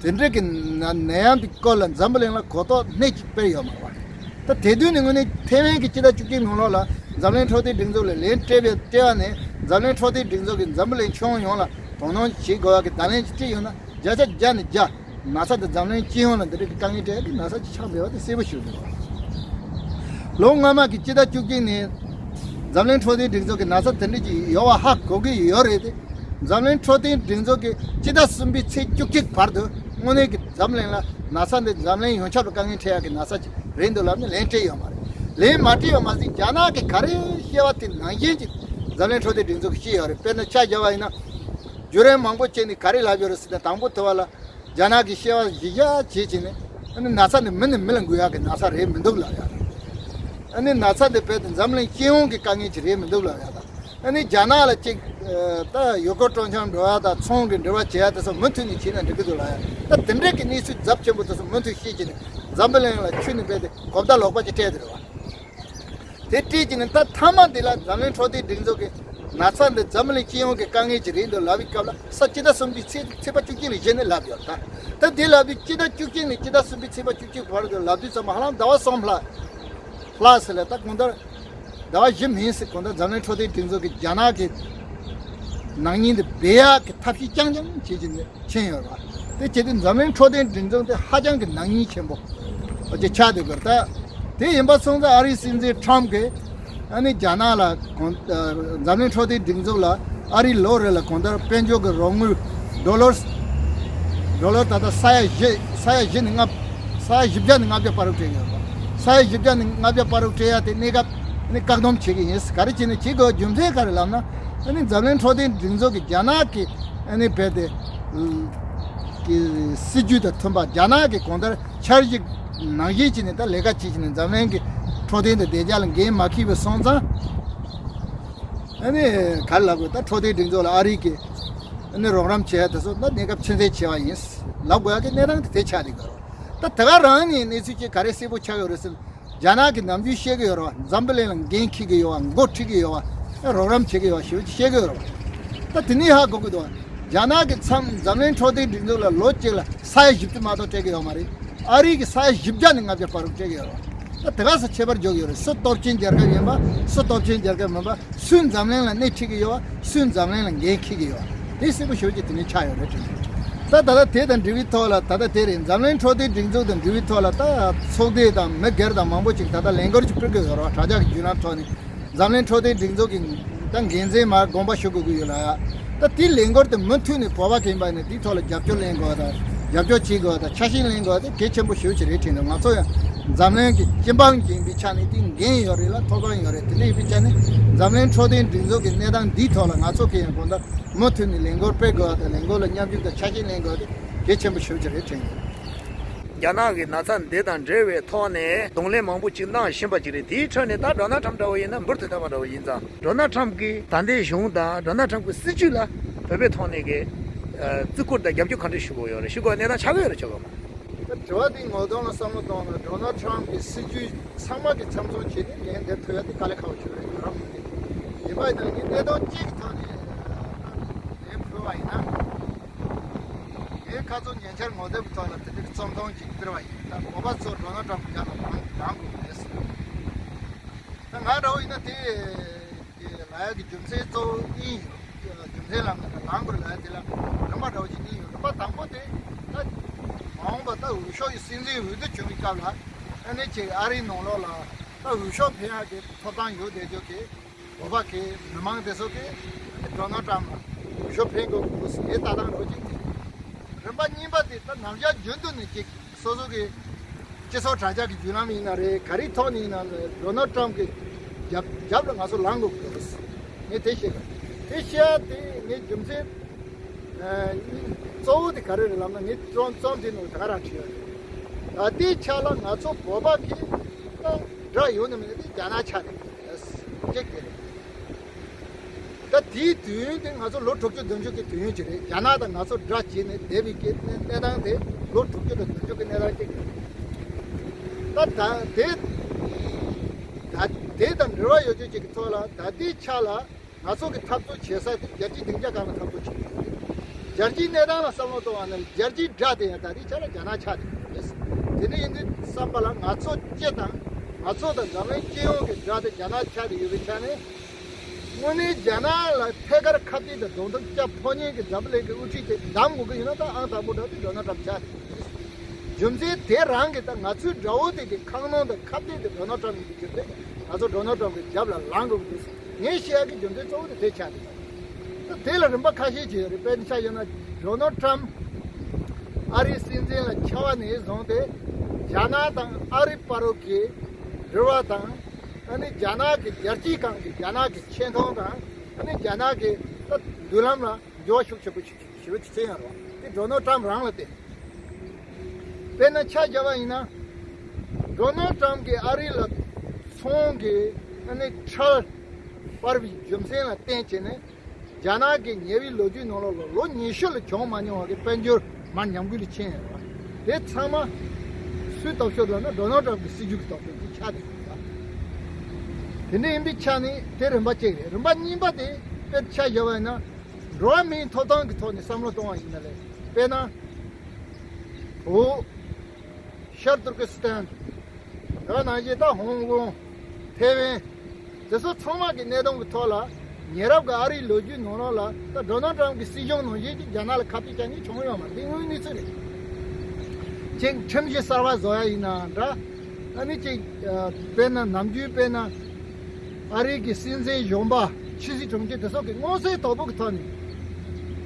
དེ་འདྲ་གི་ན་ནད་ཡམས་དེ་སྐོར་ལ་འཛམ་བུ་གླིང་ལ་གོ་རྟོགས་སྣེ་གཅིག་སྤེལ་ཡོད་མ་རེད་བ། ད་དེ་དུས་ནས་དངོས་གནས་ཐེ་ཝན་གྱི་སྤྱི་ཟླ་བཅུ་གཅིག་ནང་ལོགས་ལ་འཛམ་གླིང་འཕྲོད་བསྟེན་སྒྲིག་འཛུགས་ལ་ལན་སྤྲད་པའི་སྤྲད་པ་ནས་འཛམ་གླིང་འཕྲོད་བསྟེན་སྒྲིག་འཛུགས་ཀྱིས་འཛམ་བུ་གླིང་ཁྱོན་ཡོངས་ལ་དོ་སྣང་བྱེད་དགོས་པ་གི་བརྡ་ལན་ཅིག་སྤྲད་ཡོད་ན་བརྒྱ་ཆ་བརྒྱ་ནས་བརྒྱ་ན་ཚ་དེ་འཛམ་གླིང་སྤྱི་ཡོངས་ལ་འདི་འདྲ་གི་དཀའ་ངལ་སྤྲད་ཡ་གི་ན་ཚ་ཅིག་ཆགས་མེད་པ་དེ་གསལ་པོ་ཞིག་རེད་བ། ལོ་སྔ་མ་གི་སྤྱི་ཟླ་བཅུ་གཅིག་ནས་འཛམ་གླིང་འཕྲོད་བསྟེན་སྒྲིག་འཛུགས་ཀྱི་ན་ཚ་དེ་འདྲ་ཅིག་ཡོད་པ་ཧ་གོ་གི་ཡོད་རེད་དེ། འཛམ་གླིང་འཕྲོད་བསྟེན་སྒྲིག་འཛུགས་ཀྱིས་སྤྱི་ཟླ་གསུམ་པའི་ཚེས་བཅུ་གཅིག་བར་དུ་དངོས་གནས་ཀྱི་འཛམ་གླིང་ལ་ན་ཚ་འདི་འཛམ་གླིང་ཡོངས་ཁྱབ་ལ་དཀའ་ངལ་འཕྲད་ཡག་གི་ན་ཚ་ཅིག་རེད་འདུག་ལབ་ནས་ལན་སྤྲད་ཡོད་མ་རེད། ལན་མ་སྤྲད་ཡོད་མ་ཟད་རྒྱ་ནག་གིས་ག་རེ་བཤད་པ་དེ་ནང་བཞིན་གྱི་འཛམ་གླིང་འཕྲོད་བསྟེན་སྒྲིག་འཛུགས་ཀྱིས་བཤད་ཡོད་རེད། དཔེར་ན་ཆ་བཞག་པ་ཡིན་ན། བརྒྱུད་རིམ་མང་པོ་བྱས་ནས་ག་རེ་ལབ་ཡོད་རེད་ཟེར་ན། དང་པོ་དེ་བ་ལ་རྒྱ་ནག་གིས་བཤད་པ་གཞི་བཞག་བྱས་བྱས་ནས་ཨ་ནི་ན་ཚ་འདི་མི་ནས་མི་ལ་འགོས་ཡག་གི་ན་ཚ་རེད་མི་འདུག་ལབ་ཡག་རེད། ཨ་ནི་ན་ཚ་འདི་རྦད་དེ་འཛམ་གླིང་སྤྱི་ཡོངས་ཀྱི་དཀའ་ངལ་ཅིག་རེད་མི་འདུག་ལབ་ཡག་དང་། ཨ་ནི་རྒྱ་ནག་ལ་ཅིག་ད་ཡུལ་སྐོར་སྤྲོ་འཆམ་འགྲོ་ཡག་དང་ཚོང་གི་འབྲེལ་བ་བྱེད་ཡག་དེ་ཚོ་མུ་མཐུད་ནས་བྱས་ན་འགྲིག་གི་འདུག་ལབ་ཡག་ད་དེ་འདྲ་གི་གནས་ཚུལ་ཚབས་ཆེན་པོ་དེ་ཚོ་མུ་མཐུད་བཤད་བྱས་ནས་འཛམ་བུ་གླིང་ལ་ཁྱོན་ནས་རྦད་དེ་གོ་བརྡ་ལོག་པ་ཅིག་སྤྲད་དེ་རེད་བ། དེ་སྤྲད་ཀྱི་ནི་ད་མཐའ་མ་འདི་ལ་འཛམ་གླིང་འཕྲོད་བསྟེན་སྒྲིག་འཛུགས་ཀྱིས་ན་ཚ་འདི་འཛམ་གླིང་སྤྱི་ཡོངས་ཀྱི་དཀའ་ངལ་ཅིག་རེད་འདུག་ལབ་པའི་སྐབས་ལ་ས་སྤྱི་ཟླ་གསུམ་པའི་ཚེས་ཚེས་པ་བཅུ་གཅིག་ལ་གཞི་ནས་ལབ་ཡོད། ད་ད་འདི་ལབ་དུས་སྤྱི་ཟླ་བཅུ་གཅིག་ནས་སྤྱི་ཟླ་གསུམ་པའི་ཚེས་པ་བཅུ་གཅིག་བར་དུ་ལབ་དུས་ཙམ་པ་ཧ་ལམ་ཟླ་བ་གསུམ་ལྷག་ལྷག་ཟེར་ལ་ད་གང་ལྟར་ཟླ་བ་བཞི་མིན་ཟེར། གང་ལྟར་འཛམ་གླིང་འཕྲོད་བསྟེན་སྒྲིག་འཛུགས་ཀྱིས་རྒྱ་ནག་གི་ནག་ཉེས་འདི་སྦས་ཡག་གི་ཐབས་ཤེས་རྐྱང་རྐྱང་བྱེད་ཀྱི་འདུག་ཕྱིན་ཡོད་རེད་བ། དེ་བྱེད་དུས་འཛམ་གླིང་འཕྲོད་བསྟེན་སྒྲིག་འཛུགས་དེ་ཧ་ཅང་གི་ནག་ཉེས་ཆེན་པོ་ཅིག་ཆགས་བསྡད་ཀྱི་རེད། ད་དེ་ཡིན་པ་སོང་ཙང་ཨ་རིའི་སྲིད་འཛིན་ཁྲམ་གྱིས་ཨ་ནི་རྒྱ་ནག་ལ་གོང་ཨ་འཛམ་གླིང་འཕྲོད་བསྟེན་སྒྲིག་འཛུགས་ལ་ཨ་རིས་ལོ་རེ་ལ་གོང་ལྟར་དཔལ་འབྱོར་གྱི་རོགས་དངུལ་ཌོ་ལར་ཌོ་ལར་ད་ལྟ་ས་ཡ་བཞི་ས་ཡ་བཞི་ནས་ལྔ་ས་ཡ་བཞི་བརྒྱ་ནས་ལྔ་བརྒྱ་བར་དུ་སྤྲད་ཡོད་པ། ས་ཡ་བཞི་བརྒྱ་ནས་ལྔ་བརྒྱ་བར་དུ་སྤྲད་ཡ་དེ་གནས་སྐབས་ཨ་ནི་བཀག་སྡོམ་བྱེད་ཀྱི་ཡིན། ག་རེ་བྱས་ནས་བྱེད་དགོས་རྒྱུ་མཚན་ག་རེ་ལབ་ན། ཨ་ནི་འཛམ་གླིང་འཕྲོད་བསྟེན་སྒྲིག་འཛུགས་ཀྱིས་རྒྱ་ནག་གི་ཨ་ནི་རྦད་དེ་གི་སྲིད་ཇུས་དང་མཐུན་པ་རྒྱ་ནག་གི་གང་ལྟར་འཆར་གཞི་ནང་བཞིན་བྱས་ནས་ད་ལས་ཀ་བྱེད་ཀྱི་ནས་འཛམ་གླིང་གི་འཕྲོད་བསྟེན་དང་བདེ་འཇགས་ལ་འགན་མ་འཁྱེར་བའི་སོང་ཙང་། ཨ་ནི་ག་རེ་ལབ་དགོས། ད་འཕྲོད་བསྟེན་སྒྲིག་འཛུགས་ལ་ཨ་རི་གིས་ཨ་ནི་རོགས་རམ་བྱེད་ཡ་དེ་ཚོ་ད་གནས་སྐབས་ཕྱིན་ཚད་ཆེ་བ་ཡིན་ལབ་དགོས་ཡ་གི་གནས་སྟངས་དེ་དེ་ཆགས་བསྡད་ཀྱི་ཡོད་རེད། ད་དེ་ག་རང་ནས་གནས་ཚུལ་ཅིག་ག་རེ་གསལ་པོ་ཆགས་ཡོད་རེད་ཟེར་ན། རྒྱ་ནག་གིས་ནམ་རྒྱུན་བཤད་ཀྱི་ཡོད་རེད་བ། འཛམ་བུ་གླིང་ལ་འགན་འཁྱེར་གྱི་ཡོད་བ། འགོ་ཁྲིད་ཀྱི་ཡོད་བ། རོགས་རམ་བྱེད་ཀྱི་ཡོད་བ་ཞེས་བཤད་ཀྱི་ཡོད་རེད་བ། ད་དེ་ནས་ཧ་གོ་གི་འདུག་བ། རྒྱ་ནག་གིས་མཚམས་འཛམ་གླིང་འཕྲོད་བསྟེན་སྒྲིག་འཛུགས་ལ་ལོ་གཅིག་ལ་ས་ཡ་བཞི་བཅུ་མ་གཏོགས་སྤྲད་ཀྱི་ཡོད་མ་རེད། ཨ་རི་གི་ས་ཡ་བཞི་བརྒྱ་ནས་ལྔ་བརྒྱ་བར་དུ་སྤྲད་ཀྱི་ཡོད་རེད། ད་དེ་ག་ས་ཁྱད་པར་འཇོག་ཡོད་རེད། སུ་སྟོབས་ཆེན་རྒྱལ་ཁབ་ཡིན་པ། སུ་སྟོབས་ཆེན་རྒྱལ་ཁབ་མིན་པ། སུས་འཛམ་གླིང་ལ་སྣེ་ཁྲིད་ཀྱི་ཡོད་པ། སུས་འཛམ་གླིང་ལ་འགན་འཁྱེར་གྱི་ཡོད་པ། དེ་གསལ་པོ་ཞེ་པོ་ཅིག་དེ་ནས་ཆགས་ཡོད་རེད་དྲན། ད་ད་ལྟ་དེ་དང་འབྲེལ་བའི་ཐོག་ལ། ད་ལྟ་དེ་རེད། འཛམ་གླིང་འཕྲོད་བསྟེན་སྒྲིག་འཛུགས་དང་འབྲེལ་བའི་ཐོག་ལ། ད་ཚོགས་སྡེ་དང་མི་སྒེར་དང་མང་པོ་ཅིག་ད་ལྟ་ལས་འགུལ་ཅིག་སྤེལ་གྱི་ཡོད་རེད་བ། དྲ་རྒྱ་གི་བརྒྱུད་ལམ་ཐོག་ནས། འཛམ་གླིང་འཕྲོད་བསྟེན་སྒྲིག་འཛུགས་ཀྱི་ད་འགན་འཛིན་མར་དགོངས་པ་ཞུ་དགོས་ཀྱི་ཡོད་ལ། ད་དེའི་ལས་འགུལ་དེ་མུ་མཐུད་ནས་བོད་པ་གིས་ཡིན་པ་ཡིན་ན་དེའི་ཐོག་ལ་རྒྱབ་སྐྱོར་ལེན་དགོས་དང་། རྒྱབ་སྐྱོར་བྱེད་དགོས་དང་། ཆ་ཤས་ལེན་དགོས་དེ་གལ་ཆེན་པོ་ཞེ་པོ་ཅིག་རེད་དྲན་འདུག་ང་ཚོ་ཡང་འཛམ་གླིང་གི་སྤྱི་འབངས་ཅིག་ཡིན་པའི་ཆ་ནས་དེའི་འགན་ཡོད་རེད་ལ། ཐོབ་ཐང་ཡོད་རེད། དེ་འདྲ་ཡིན་པའི་ཆ་ནས་འཛམ་གླིང་འཕྲོད་བསྟེན་སྒྲིག་འཛུགས་ཀྱི་གནས་སྟངས་འདིའི་ཐོག་ལ་ང་ཚོ་གིས་ཡང་དགོང་དག་མུ་མཐུད་ནས་ལས་འགུལ་སྤེལ་དགོས་དང་། ལས་འགུལ་ལ་མཉམ་ཞུགས་དང་ཆ་ཤས་ལེན་དགོས་དེ་གལ་ཆེན་པོ་ཞེ་པོ་ཅིག་རེད་དྲན་འདུག་རྒྱ་ནག་གི་ན་ཚ་འདི་དང་འབྲེལ་བའི་ཐོག་ནས་གདོང་ལེན་མང་པོ་ཅིག་གནང་བཞིན་པ་ཅིག་རེད། དེའི་ཁྲོད་ནས་ད་ཌོ་ནལ་ཊམ་འདྲ་བོ་ཡིན་ན་འབུར་དོན་ལྡན་པ་འདྲ་བོ་ཡིན་ཙང་། ཌོ་ནལ་ཊམ་གྱི་ད་ལྟའི་གཞུང་དང་ཌོ་ནལ་ཊམ་གྱི་སྲིད་བྱུས་ལ་བོད་པའི་ཐོག་ནས་ཀྱི་ཨ་བརྩི་བཀུར་དང་རྒྱབ་སྐྱོར་ག་འདྲ་ཞུ་དགོས་ཡོད་རེད། ཞུ་དགོས་གནས་སྟངས་ཆགས་ཀྱི་ཡོད་རེད། ཆོག་གི་མ་རེད། ད་དྲི་བ་འདི་ངོ་གདོང་ལ་བསམ་བློ་གཏོང་ན། ཌོ་ནལ་ཊམ་གྱི་སྲིད་བྱུས་ཚང་མ་གི་ཚབ་མཚོན་བྱས་ནས་ལན་འདེབས་ཐུབ་ཡ་དེ་དཀའ་ལས་ཁག་པོ་ཞིག་རེད། ང་རང་ངོས་ནས། ཡིན་པ་ཡིན་ན་ངས་གནད་དོན་གཅིག་གི་ཐོག་ནས་ལན་ཕུལ་བ་ཡིན་ན། ངས་ཁ་སང་ཉེ་ཆར་ངོ་དེབ་ཀྱི་ཐོག་ལ་དེ་འདྲའི་རྩོམ་ཐུང་ཅིག་བསྐྱུར་བ་ཡིན། ད་བོད་པ་ཚོ་ཌོ་ནལ་ཊམ་གྱི་རྒྱབ་ལ་ལངས་ལངས་དགོས་རེད་ཟེར། ད་ང་འདྲ་བོ་ཡིན་ན་དེ་གི་ལབ་ཡ་གི་རྒྱུ་མཚན་གཙོ་བོ་གཉིས་ཡོད། རྒྱུ་མཚན་ལབ་ན་ད་ལངས་དགོས་རེད་ལབ་ཡ་དེ་ལ་རིམ་པ་འདྲ་བོ་ཅིག་གཉིས་ཡོད། རིམ་པ་དང་པོ་དེ་ད་མ་འོངས་པ་ད་འོས་ཤོག་གི་སྲིད་འཛིན་འོས་བསྡུ་བྱུང་བའི་སྐབས་ལ། ཨ་ནི་ཅིག་ཨ་རིའི་ནང་ལོགས་ལ་ད་འོས་ཤོག་འཕེན་ཡ་གི་ཐོབ་ཐང་ཡོད་བསྡད་རྒྱུ་གི་བོད་པ་གི་མི་མང་དེ་ཚོ་གིས་ཌོ་ནལ་ཊམ་ལ་འོས་ཤོག་འཕེན་དགོས་ཀྱི་འདུག་ཟེར། ངའི་ལྟ་སྟངས་རོ་གཅིག་དེ། རིམ་པ་གཉིས་པ་དེ་ད་ནམ་ཞག་རྒྱུན་དུ་ནས་ཅིག་སོ་སོ་གི་སྤྱི་ཚོགས་དྲ་རྒྱ་གི་བརྒྱུད་ལམ་ཡིན་ན་རེད། ག་རེའི་ཐོག་ནས་ཡིན་ན་རེད། ཌོ་ནལ་ཊམ་གི་རྒྱབ་རྒྱབ་ལ་ང་ཚོ་ལངས་དགོས་ཀྱི་འདུག་ཟེར། ངས་དེ་བཤད་གི། དེ་བཤད་ཡ་དེ་ངའི་རྒྱུ་མཚན་ཨ་གཙོ་བོ་དེ་ག་རེ་རེད་ལབ་ན། ངས་རྩོམ་རྩོམ་དེ་ནང་ད་ག་རང་བྲིས་ཡོད་རེད། ད་ལྟའི་ཆ་ལ་ང་ཚོ་བོད་པ་གི་ད་དགྲ་ཡོད་ན་མེད་ན་དེ་རྒྱ་ནག་ཆགས་རེད། གཅིག་དེ་རེད། ད་དེའི་དུས་ཡུན་དེ་ང་ཚོ་ལོ་དྲུག་ཅུ་བདུན་ཅུ་གི་དུས་ཡུན་ཅིག་རེད། རྒྱ་ནག་དང་ང་ཚོ་དགྲ་བྱས་ནས་བསྡད་པའི་གི་གནས་གནས་སྟངས་དེ་ལོ་དྲུག་ཅུ་དང་བདུན་ཅུ་གི་གནས་སྟངས་ཅིག་རེད། ད་ད་དེ་ད་དེ་དང་འབྲེལ་བ་ཡོད་རྒྱུ་ཅིག་གི་ཐོག་ལ་ད་ལྟའི་ཆ་ལ་ང་ཚོ་གི་འཐབ་རྩོད་བྱེད་ས་དེ་རྒྱལ་སྤྱིའི་སྡིངས་ཆ་སྒང་ལ་འཐབ་རྩོད་བྱེད་ཀྱི་ཡོད་རེད། རྒྱལ་སྤྱིའི་གནས་སྟངས་ལ་བསམ་བློ་གཏོང་བ་ན་རྒྱལ་སྤྱིའི་དགྲ་དེ་ཡང་ད་ལྟའི་ཆ་ལ་རྒྱ་ནག་ཆགས་བསྡད་ཡོད་རེད། དེ་འདྲ་ཡིན་དུས་བསམ་པ་ལ་ང་ཚོ་སྤྱི་དང་། ང་ཚོ་དང་འཛམ་གླིང་སྤྱི་ཡོངས་ཀྱི་དགྲ་དེ་རྒྱ་ནག་ཆགས་བསྡད་ཡོད་པའི་ཆ་ནས། དངོས་གནས་རྒྱ་ནག་ལ་ཐད་ཀར་ཁ་གཏད་དང་གདོང་ཐུག་རྒྱག་ཕོད་མཁན་གྱི་འཛམ་བུ་གླིང་གི་དབུ་ཁྲིད་དེ་བདམས་དགོས་ཀྱི་ཡིན་ན། ད་ཨང་དང་པོ་འདྲ་དེ་ཌོ་ནལ་ཊམ་ཆགས་རེད། རྒྱུ་མཚན་དེ་རང་གིས་ད་ང་ཚོའི་དགྲ་བོ་དེ་གི་ཁ་གནོན་དང་ཁ་གཏད་དེ་ཌོ་ནལ་ཊམ་ཡིན་པའི་རྒྱུ་མཚན་གྱིས་ང་ཚོ་ཌོ་ནལ་ཊམ་གི་རྒྱབ་ལ་ལངས་དགོས་ཀྱི་འདུག་ཟེར། ངས་བཤད་ཡག་གི་རྒྱུ་མཚན་གཙོ་བོ་དེ་དེ་ཆགས་རེད། ད་དེ་ལ་རིམ་པ་ཁ་ཤས་ཅིག་ཡོད་རེད། དཔེར་ན་ཆ་བཞག་ན་ཌོ་ནལ་ཊམ་ཨ་རིའི་སྲིད་འཛིན་ལ་ཆགས་པ་ནས་བཟུང་སྟེ་རྒྱ་ནག་དང་ཨ་རི་བར་གྱི་འབྲེལ་བ་དང་། ཨ་ནི་རྒྱ་ནག་གི་རྒྱལ་སྤྱིའི་སྒང་གི་རྒྱ་ནག་གི་ཆེ་མཐོང་དང་། ཨ་ནི་རྒྱ་ནག་གི་ད་མདུན་ལམ་ལ་འགྱུར་བ་ཤུགས་ཆེན་པོ་ཞིག་ཞེ་པོ་ཅིག་ཕྱིན་ཡོད་རེད་བ། དེ་ཌོ་ནལ་ཊམ་རང་ལ་བརྟེན། དཔེར་ན་ཆ་བཞག་པ་ཡིན་ན། ཌོ་ནལ་ཊམ་གྱིས་ཨ་རི་ལ་ཚོང་གི་ཨ་ནི་ཁྲལ་སྤར་བའི་རྒྱུ་མཚན་ལ་བརྟེན་བྱས་ནས། རྒྱ་ནག་གི་ཉེ་བའི་ལོ་རྒྱུས་ནང་ལོགས་ལ་ལོ་ཉི་ཤུ་ལ་བྱུང་མ་མྱོང་བ་གི་དཔལ་འབྱོར་མར་ཉམས་རྒུད་ལ་ཕྱིན་ཡོད་རེད་བ། དེ་ཚང་མ་སུའི་སྟོབས་ཤུགས་ལབ་ན་ཌོ་ནལ་ཊམ་གྱི་སྲིད་ཇུས་ཀྱི་སྟོབས་ཤུགས་ཀྱིས་ཆགས་བསྡད་ཡོད་རེད་བ། དེ་འདྲ་ཡིན་པའི་ཆ་ནས་དེ་རིམ་པ་གཅིག་རེད། རིམ་པ་གཉིས་པ་དེ་དཔེར་ཆ་བཞག་པ་ཡིན་ན། འགྲོ་བ་མིའི་ཐོབ་ཐང་གི་ཐོག་ནས་བསམ་བློ་གཏོང་བ་ཡིན་ན་རེད། དཔེར་ན། བོད། ཤར་ཏུར་ཀི་སི་ཐན། དེ་ནང་བཞིན་ད་ཧོང་ཀོང་། ཐེ་ཝན། དེ་ཚོ་ཚང་མ་གི་གནད་དོན་གི་ཐོག་ལ། ཉེ་རབས་ཀྱི་ཨ་རིའི་ལོ་རྒྱུས་ནང་ལོགས་ལ་ད་ཌོ་ནལ་ཊམ་གི་སྲིད་གཞུང་ནང་བཞིན་གྱི་རྒྱ་ནག་ལ་ཁ་གཏད་བཅག་མཁན་བྱུང་ཡོད་མ་རེད། འདི་དངོས་ཡོད་གནས་ཚུལ་རེད། ཅིག་ཁྲིམས་གཞི་གསར་པ་བཟོ་ཡ་ཡིན་ན་འདྲ། ཨ་ནི་ཅིག་ཨ་དཔེར་ན་ནམ་རྒྱུན་དཔེར་ན། ཨ་རིའི་གི་སྲིད་འཛིན་གཞོན་པ་ཆི་སི་ཁྲོང་ཆེན་དེ་ཚོ་གི་མངོན་གསལ་དོད་པོ་གི་ཐོག་ནས།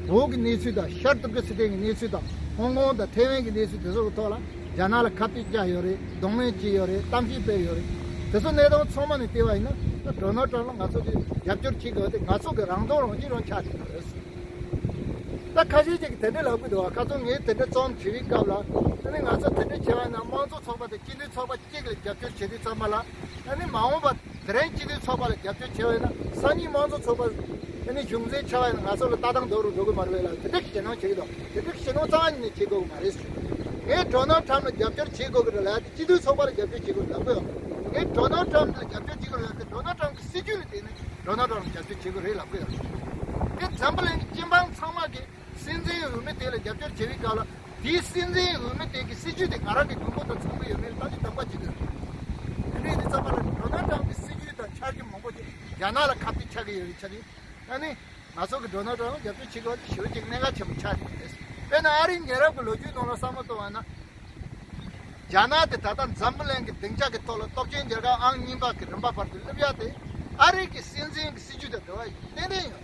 བོད་ཀྱི་གནས་ཚུལ་དང་། ཤར་ཏུར་ཀི་སི་ཐན་གྱི་གནས་ཚུལ་དང་། ཧོང་ཀོང་དང་ཐེ་ཝན་གྱི་གནས་ཚུལ་དེ་ཚོ་གི་ཐོག་ལ་རྒྱ་ནག་ལ་ཁ་གཏད་བཅག་ཡོད་རེད། གདོང་ལེན་བྱས་ཡོད་རེད། གཏམ་བཤད་སྤེལ་ཡོད་རེད། དེ་ཚོ་གནད་དོན་ཚང་མ་ནས་བལྟས་པ་ཡིན་ན། ད་ཌོ་ནལ་ཊམ་ལ་ང་ཚོ་གིས་རྒྱབ་སྐྱོར་བྱེད་དགོས་དེ་ང་ཚོ་གི་རང་དོན་རང་གཅེས་རང་ཆགས་བསྡད་ཡོད་རེད། ད་ཁ་ཤས་ཅིག་གིས་དེ་འདྲ་ལབ་གི་འདུག་བ། ཁ་སང་ངས་དེ་འདྲ་རྩོམ་བྲིས་པའི་སྐབས་ལ། ཨ་ནི་ང་ཚོ་དེ་འདྲ་བྱས་པ་ཡིན་ན་དམངས་གཙོ་ཚོགས་པ་དང་སྤྱི་མཐུན་ཚོགས་པ་གཅིག་ལ་རྒྱབ་སྐྱོར་བྱེད་དུས་ཙམ་པ་ལ། ཨ་ནི་མ་འོངས་པ་དེ་རིང་སྤྱི་མཐུན་ཚོགས་པ་ལ་རྒྱབ་སྐྱོར་བྱས་པ་ཡིན་ན། སང་ཉིན་དམངས་གཙོ་ཚོགས་པ་ཨ་ནི་གཞུང་འཛིན་ཆགས་པ་ཡིན་ན་ང་ཚོ་ལ་ལྟ་སྟངས་འདྲ་བོ་འགྲོ་གི་མ་རེད་པས་ལ། དེ་འདྲ་ཞེད་སྣང་བྱེད་ཀྱི་འདུག་དེ་འདྲ་ཞེད་སྣང་རྩ་བ་ཉིད་ནས་བྱེད་དགོས་ཀྱི་མ་རེད་ཟེར། ངས་ཌོ་ནལ་ཊམ་ལ་རྒྱབ་སྐྱོར་བྱེད་དགོས་ཀྱི་རེད་ལབ་ཡ་དེ་སྤྱི་མཐུན་ཚོགས་པ་ལ་རྒྱབ་སྐྱོར་བྱེད་དགོས་ལབ་གི་ཡོད། ངས་ཌོ་ནལ་ཊམ་ལ་རྒྱབ་སྐྱོར་བྱེད་དགོས་ལབ་ཡ་དེ་ཌོ་ནལ་ཊམ་གི་སྲིད་ཇུས་ལ་བརྟེན་ནས་ཌོ་ནལ་ཊམ་ལ་རྒྱབ་སྐྱོར་བྱེད་དགོས་རེད་ལབ་གི་ཡོད། དེ་འཛམ་བུ་གླིང་གི་སྤྱི་འབངས་ཚང་མ་གིས་སྲིད་འཛིན་འོས་མི་དེ་ལ་རྒྱབ་སྐྱོར་བྱེད་པའི་སྐབས་ལ། དེའི་སྲིད་འཛིན་འོས་མི་དེ་གི་སྲིད་ཇུས་དེ་ང་རང་གི་མགོན་པོ་དང་མཚུངས་པ་ཡོད་མེད་ལ་ད་ཅི་གདམ་ག་བྱེད་དགོས། དེ་འདྲའི་དུས་ཙམ་པ་ལ་ཌོ་ནལ་ཊམ་གྱི་སྲིད་ཇུས་དང་འཆར་གཞི་མང་པོ་ཅིག་རྒྱ་ནག་ལ་ཁ་གཏད་ཆགས་ཀྱི་ཡོད་རེད་ཆ་ནི། ཨ་ནི། ང་ཚོ་གི་ཌོ་ནལ་ཊམ་རྒྱབ་སྐྱོར་བྱེད་དགོས་ཞེ་པོ་ཅིག་གནད་འགག་ཆེན་པོ་ཆགས་ཀྱི་ཡོད་རེད། དཔེར་ན་ཨ་རིའི་ཉེ་རབས་ཀྱི་ལོ་རྒྱུས་ནང་ལ་བསམ་བློ་གཏོང་བ་ན། རྒྱ་ནག་དེ་ད་ལྟ་འཛམ་བུ་གླིང་གི་སྡིངས་ཆ་གི་ཐོག་ལ་སྟོབས་ཆེན་རྒྱལ་ཁབ་ཨང་གཉིས་པ་གི་རིམ་པ་བར་དུ་སླེབས་ཡ་དེ་ཨ་རི་གི་སྲིད་འཛིན་གྱི་སྲིད་ཇུས་དང་འབྲེལ་བ་ཏན་ཏན་ཡོད།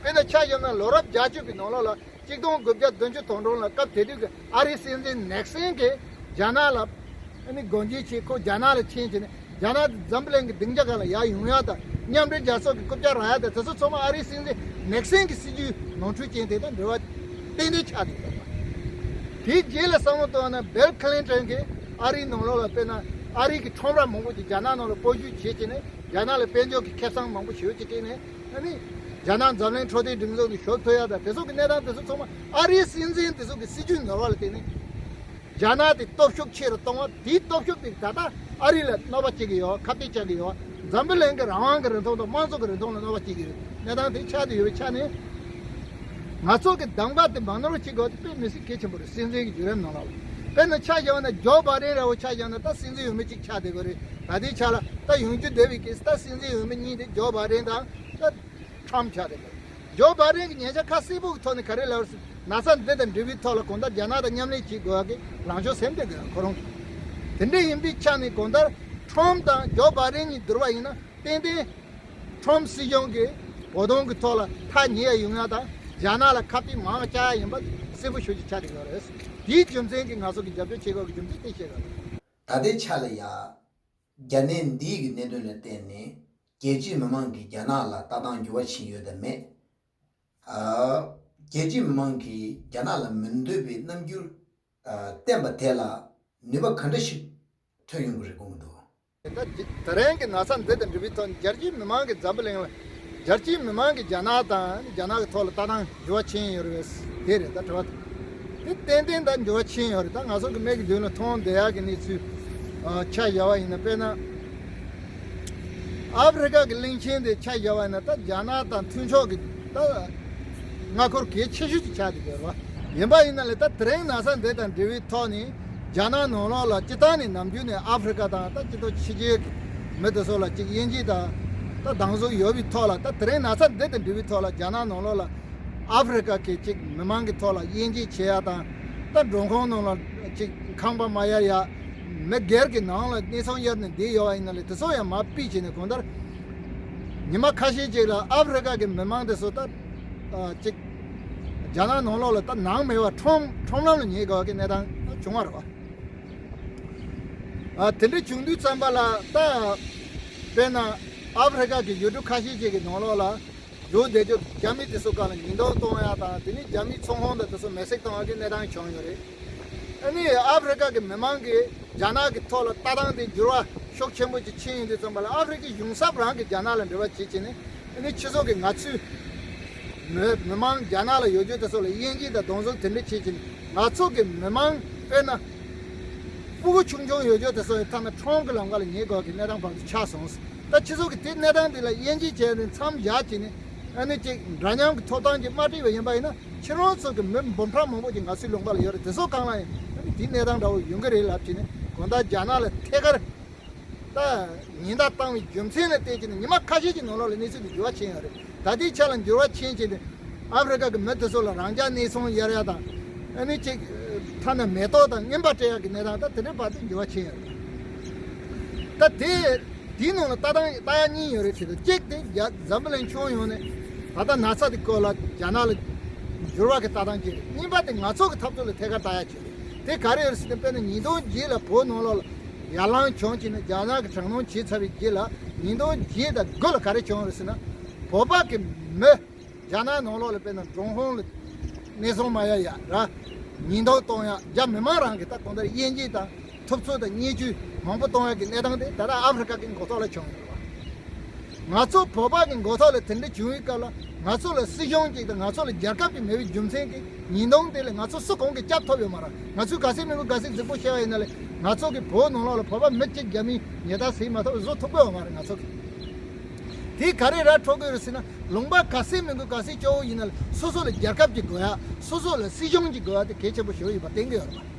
དཔེར་ན་ཆ་བཞག་ན་ལོ་རབས་བརྒྱད་ཅུ་གི་ནང་ལོགས་ལ་གཅིག་སྟོང་དགུ་བརྒྱ་བདུན་ཅུ་དོན་གྲངས་ལ་སྐབས་དེ་དུས་ཀྱི་ཨ་རིའི་སྲིད་འཛིན་ནེག་སན་གྱིས་རྒྱ་ནག་ལ་ཨ་ནི་སྒོ་འབྱེད་བྱས། ཁོ་རྒྱ་ནག་ལ་ཕྱིན་བྱས་ནས་རྒྱ་ནག་དེ་འཛམ་བུ་གླིང་གི་སྡིངས་ཆ་སྒང་ལ་ཡར་ཡོང་ཡ་དང་མཉམ་འབྲེལ་རྒྱལ་ཚོགས་ཀྱི་རྐུབ་བཀྱག་རག་ཡ་དང་དེ་ཚོ་ཚང་མ་ཨ་རིའི་སྲིད་འཛིན་ནེག་སན་གྱི་སྲིད་ཇུས་ནོར་འཁྲུལ་ཅན་དེ་དང་འབྲེལ་བ་ཏན་ཏན་ཆགས་འདུག་ཟེར་བ། དེའི་རྗེས་ལ་བསམ་བློ་གཏོང་ན་བྷིལ་ཁི་ལིན་ཊོན་གྱིས་ཨ་རིའི་ནང་ལོགས་ལ་དཔེར་ན་ཨ་རིའི་གི་ཁྲོམ་ར་མང་པོ་ཅིག་རྒྱ་ནག་ནང་ལ་སྤོ་བཤུད་བྱས་བྱས་ནས་རྒྱ་ནག་ལ་དཔལ་འབྱོར་གྱི་ཁེ་བཟང་མང་པོ་ཞེ་པོ་ཅིག་སྤྲད་ནས་ཨ་ནི་རྒྱ་ནག་འཛམ་གླིང་འཕྲོད་བསྟེན་སྒྲིག་འཛུགས་ནས་ཞོར་ཐུབ་ཡ་དང་དེ་ཚོ་གི་གནས་སྟངས་དེ་ཚོ་ཚང་མ་ཨ་རིའི་སྲིད་འཛིན་དེ་ཚོ་གི་སྲིད་ཇུས་ནོར་བ་ལ་བརྟེན་ནས། རྒྱ་ནག་དེ་སྟོབས་ཤུགས་ཆེ་རུ་གཏོང་བ་དེའི་སྟོབས་ཤུགས་དེ་ད་ལྟ་ཨ་རི་ལ་གནོད་པ་སྐྱེལ་གྱི་ཡོད། ཁ་གཏད་བཅག་གི་ཡོད། འཛམ་བུ་གླིང་གི་རང་དབང་གི་རིན་ཐང་དང་དམངས་གཙོ་གི་རིན་ཐང་ལ་གནོད་པ་སྐྱེལ་གྱི་ཡོད། གནས་སྟངས་དེ་ཆགས་བསྡད་ཡོད་པའི་ཆ་ནས། ང་ཚོ་གི་གདམ་ག་དེ་མ་ནོར་བ་བྱེད་དགོས་དེ་དཔེ་མི་སྲིད་གལ་ཆེན་པོ་རེད། སྲིད་འཛིན་གྱི་བརྒྱུད་རིམ་ནང་ལ་དཔེར་ན་ཆ་བཞག་ན་ཇོ་བྷའི་ཌེན་ར་བོ་ཆ་བཞག་ན་ད་སྲིད་འཛིན་འོས་མི་གཅིག་ཆགས་བསྡད་ཀྱི་རེད། ད་ལྟའི་ཆ་ལ་ད་ཡོང་རྒྱུ་བསྡད་པའི་གི་ད་སྲིད་འཛིན་འོས་མི་གཉིས་དེ་ཇོ་བྷའི་ཌེན་དང་ད་ཁྲམ་ཆགས་བསྡད་ཀྱི་རེད། ཇོ་བྷའི་ཌེན་གྱི་ཉེ་ཆར་ཁ་གསལ་པོ་གི་ཐོག་ནས་ག་རེ་ལབ་རེད་ཟེར་ན་ཚ་འདི་དང་འབྲེལ་བའི་ཐོག་ལ་གང་ལྟར་རྒྱ་ནག་དང་མཉམ་ལས་བྱེད་དགོས་ཀྱི་ལངས་ཕྱོགས་ཟིན་བསྡད་ཀྱི་ཁོ་རང་གི། དེ་འདྲ་ཡིན་པའི་ཆ་ནས་གང་ལྟར་ཁྲོམ་དང་ཇོ་བྷའི་ཌེན་གཉིས་བསྡུར་བ་ཡིན་ན་ཏན་ཏན་ཁྲོམ་སྲིད་གཞུང་གིས་བོད་དོན་གྱི་ཐོག་ལ་ཐག་ཉེ་ཡ་ཡོང་ཡ་དང་རྒྱ་ནག་ལ་ཁ་གཏད་མང་བ་བཅག་ཡ་ཡིན་པ་གསལ་པོ་ཤོད་ཀྱི་ཆགས་བསྡད་ཡོད་རེད། དེའི་རྒྱུ་མཚན་གྱིས་ང་ཚོ་གི་རྒྱབ་སྐྱོར་བྱེད་དགོས་ཀྱི་རྒྱུ་མཚན་དེ་བཤད་དགོས་རེད། ད་ལྟའི་ཆ་ལ་ཡ། རྒྱ་ནད་འདིའི་གི་གནད་དོན་ལ་བརྟེན་ནས་རྒྱལ་སྤྱིའི་མི་མང་གིས་རྒྱ་ནག་ལ་ལྟ་སྟངས་འགྱུར་བ་ཕྱིན་ཡོད་དམ་མེད། ཨ། རྒྱལ་སྤྱིའི་མི་མང་གིས་རྒྱ་ནག་ལ་མི་འདོད་པའི་རྣམ་འགྱུར་ཨ། བསྟན་པ་དེ་ལ་ནུས་པ་ག་འདྲ་ཞིག་ཐོན་ཡོང་གི་རེད་དགོངས་ཀྱི་འདུག་ད་དེ་རིང་གི་ན་ཚ་འདི་དང་འབྲེལ་བའི་ཐོག་ནས་རྒྱལ་སྤྱིའི་མི་མང་གིས་འཛམ་བུ་གླིང་ལ་རྒྱལ་སྤྱིའི་མི་མང་གིས་རྒྱ་ནག་དང་རྒྱ་ནག་གི་ཐོག་ལ་ལྟ་སྟངས་འགྱུར་བ་ཕྱིན་ཡོད་རེད་པས། དེ་རེད་ད་དྲི་བ་དེ། དེ་ཏན་ཏན་ད་འགྱུར་བ་ཕྱིན་ཡོད་རེད། ད་ང་ཚོ་གི་མིག་གི་མདུན་ལ་མཐོང་བསྡད་ཡག་གི་གནས་ཚུལ་ཨ། ཆ་བཞག་པ་ཡིན་ན་དཔེར་ན་ཨ་ཧྥེ་རི་ཁ་གི་གླིང་ཆེན་དེ་ཆ་བཞག་པ་ཡིན་ན་ད་རྒྱ་ནག་དང་མཐུན་ཕྱོགས་ཀྱི་ད་མངའ་ཁོངས་གལ་ཆེ་ཤོས་ཅིག་ཆགས་བསྡད་ཡོད་རེད་པ། ཡིན་པ་ཡིན་ན་ལས་ད་དེ་རིང་ན་ཚ་འདི་དང་འབྲེལ་བའི་ཐོག་ནས་རྒྱ་ནག་ནང་ལོགས་ལ་སྤྱིར་བཏང་ནས་ནམ་རྒྱུན་ནས་ཨ་ཧྥེ་རི་ཁ་དང་ད་སྤྱི་ཚོགས་ཕྱི་རྒྱལ་གྱི་མི་དེ་ཚོ་ལ་ཅིག་དབྱེ་འབྱེད་དང་ད་སྡང་ཟུག་ཡོད་པའི་ཐོག་ལ་ད་དེ་རིང་ན་ཚ་འདི་དང་འབྲེལ་བའི་ཐོག་ལ་རྒྱ་ནག་ནང་ལོགས་ལ་ཨ་ཧྥེ་རི་ཁ་གི་ཅིག་མི་མང་གི་ཐོག་ལ་དབྱེ་འབྱེད་བྱེད་ཡ་དང་ད་མགྲོན་ཁང་ནང་ལ་ཅིག་ཁང་པ་མ་གཡར་ཡ། མི་སྒེར་གྱི་ནང་ལ་གནས་ཚང་གཡར་ནས་བསྡད་ཡོད་པ་ཡིན་ན་ལས་དེ་ཚོ་ཡང་མར་ཕུད་བྱས་ནས་གང་ལྟར་ཉི་མ་ཁ་ཤས་ཅིག་ལ་ཨ་ཧྥེ་རི་ཁ་གི་མི་མང་དེ་ཚོ་ད་ཨ་ཅིག་རྒྱ་ནག་ནང་ལོགས་ལ་ད་ནང་མེད་པ་ཁྲོམ་ཁྲོམ་ལམ་ལ་ཉལ་དགོས་ཀྱི་གནས་སྟངས་བྱུང་བ་རེད་པ། ཨ་དེ་འདྲ་བྱུང་དུས་ཙམ་པ་ལ་ད་དཔེར་ན་ཨ་ཧྥེ་རི་ཁ་གི་ཡུལ་གྲུ་ཁ་ཤས་ཅིག་གི་ནང་ལོགས་ལ། ལོ་དེ་ཚོ་རྒྱ་མི་དེ་ཚོ་སྒང་ལ་ཉེན་རྟོག་གཏོང་ཡ་དང་དེ་ནས་རྒྱ་མིའི་ཚོང་ཁང་དང་དེ་ཚོ་མེ་སྲེག་གཏོང་ཡ་གི་གནས་སྟངས་བྱུང་ཡོད་རེད། ཨ་ནི་ཨ་ཧྥེ་རི་ཁ་གི་མི་མང་གིས་རྒྱ་ནག་གི་ཐོག་ལ་ལྟ་སྟངས་དེ་འགྱུར་བ་ཤུགས་ཆེན་པོ་ཅིག་ཕྱིན་ཡོང་དུས་ཙམ་པ་ལ་ཨ་ཧྥེ་རི་ཁའི་གཞུང་ཚབ་རང་གིས་རྒྱ་ནག་ལ་འབྲེལ་བ་བྱེད་བྱས་ནས་ཨ་ནི་ཁྱེད་ཚོ་གིས་ང་ཚོའི་མི་མི་མང་རྒྱ་ནག་ལ་ཡོད་རྒྱུ་དེ་ཚོ་ལ་དབྱེ་འབྱེད་དང་སྡང་ཟུག་དེ་འདྲ་བྱེད་བྱས་ནས་ང་ཚོ་གི་མི་མང་དཔེར་ན་སྤུ་གུ་ཆུང་ཆུང་ཡོད་རྒྱུ་དེ་ཚོ་ཡི་ཐ་ན་ཁྲོམ་གྱི་ལམ་ཁ་ལ་ཉལ་དགོས་ཀྱི་གནས་སྟངས་བར་དུ་ཆགས་སོང་། ད་ཁྱེད་ཚོ་གི་དེ་གནས་སྟངས་དེ་ལ་དབྱེ་འབྱེད་བྱས་ནས་མཚམས་བཞག་བྱས་ནས་ཨ་ནི་ཅིག་འདྲ་མཉམ་གྱི་ཐོབ་ཐང་ཅིག་མ་སྤྲད་པ་ཡིན་པ་ཡིན་ན་ཁྱེད་རང་ཚོ་གི་མི་འབུམ་ཕྲག་མང་པོ་ཅིག་ང་ཚོའི་ལུང་པ་ལ་ཡོད་རེད། དེ་ཚོ་གང་ལ་ཡིན་ཨ་ནི་དེའི་གནས་སྟངས་འདྲ་བོ་ཡོང་གི་རེད་ལབ་བྱས་ནས་གང་ལྟར་རྒྱ་ནག་ལ་ཐད་ཀར་ད་ཉེན་བརྡ་བཏང་བའི་རྒྱུ་མཚན་ལ་བརྟེན་བྱས་ནས་ཉི་མ་ཁ་ཤས་ཀྱི་ནང་ལོགས་ལ་གནས་ཚུལ་དེ་འགྱུར་བ་ཕྱིན་ཡོད་རེད། ད་ལྟའི་ཆ་ལ་འགྱུར་བ་ཕྱིན་བྱས་ནས་ཨ་ཧྥེ་རི་ཁ་གི་མི་དེ་ཚོ་ལ་རང་འཇགས་གནས་ཚང་གཡར་ཡ་དང་ཨ་ནི་ཅིག་ཐ་ན་མེ་ཏོག་དང་རྔན་པ་སྤྲད་ཡ་གི་གནས་སྟངས་ད་དེ་འདྲའི་བར་དུ་འགྱུར་བ་ཕྱིན་ཡོད་རེད། ད་དེ་དེའི་ནང་ལ་ལྟ་སྟངས་ལྟ་ཡ་གཉིས་ཡོད་རེད་ཟེར་དུས་གཅིག་དེ་རྒྱ་འཛམ་བུ་གླིང་ཁྱོན་ཡོངས་ནས་ད་ལྟ་ན་ཚ་དེ་སྐོར་ལ་རྒྱ་ནག་ལ་འགྱུར་བ་གི་ལྟ་སྟངས་གཅིག་རེད། གཉིས་པ་དེ་ང་ཚོ་གི་འཐབ་རྩོད་ལ་ཐད་ཀར་ལྟ་ཡ་གཅིག་རེད། དེ་ག་རེ་ཡོད་རེད་ཟེར་དུས་དཔེར་ན་ཉིས་སྟོང་བརྒྱད་ལ་བོད་ནང་ལོགས་ལ་ཡར་ལངས་བྱུང་བྱས་ནས་རྒྱ་ནག་གི་དྲག་གནོན་བྱས་ཚར་བའི་རྗེས་ལ་ཉིས་སྟོང་བརྒྱད་དང་དགུ་ལ་ག་རེ་བྱུང་རེད་ཟེར་ན་བོད་པ་གི་མི་རྒྱ་ནག་ནང་ལོགས་ལ་དཔེར་ན་མགྲོན་ཁང་ལ་གནས་ཚང་མ་གཡར་ཡ་ར་ཉེན་རྟོག་གཏོང་ཡ་རྒྱ་མི་མང་རང་གི་ད་གང་ལྟར་དབྱེ་འབྱེད་དང་ཐུབ་ཚོད་དང་བརྙས་བཅོས་མང་པོ་གཏོང་ཡ་གི་གནས་སྟངས་དེ་ད་ལྟ་ཨ་ཧྥེ་རི་ཁ་གི་མགོ་ཐོག་ལ་བྱུང་ཡོད་རེད་བ། ང་ཚོ་བོད་པ་གི་མགོ་ཐོག་ལ་དེ་འདྲ་བྱུང་བའི་སྐབས་ལ་ང་ཚོ་ལ་སྲིད་གཞུང་གཅིག་དང་ང་ཚོ་ལ་རྒྱལ་ཁབ་ཅིག་མེད་པའི་རྒྱུ་མཚན་གྱིས་ཉེན་རྟོག་དེ་ལ་ང་ཚོ་སུ་གང་གིས་སྐྱབས་ཐོབ་ཡོད་མ་རེད། ང་ཚོས་ག་ཚད་མི་དགོས་ག་ཚད་རྫིག་པོ་བཤད་པ་ཡིན་ན་ལས་ང་ཚོ་གི་བོད་ནང་ལོགས་ལ་བོད་པ་མི་གཅིག་རྒྱ་མིའི་ཉེས་རྡུང་ཟིན་མ་ཐུབ་བཟོ་ཐུབ་ཀྱི་ཡོད་མ་རེད་ང་ཚོ་གི། དེ་ག་རེ་ར་འཕྲོད་ཀྱི་ཡོད་ཟེར་ན་ ལུང་པ་ག་ཚད་མི་དགོས། ག་ཚད་སྐྱོ་བོ་ཡིན་ན་ལ་སོ་སོ་ལ་རྒྱལ་ཁབ་ཀྱི་དགོས་ཡ། སོ་སོ་ལ་སྲིད་གཞུང་གི་དགོས་ཡ་དེ་གལ་ཆེན་པོ་ཞེ་པོ་ཡིན་པ་བསྟན་གྱི་ཡོད་རེད་པ།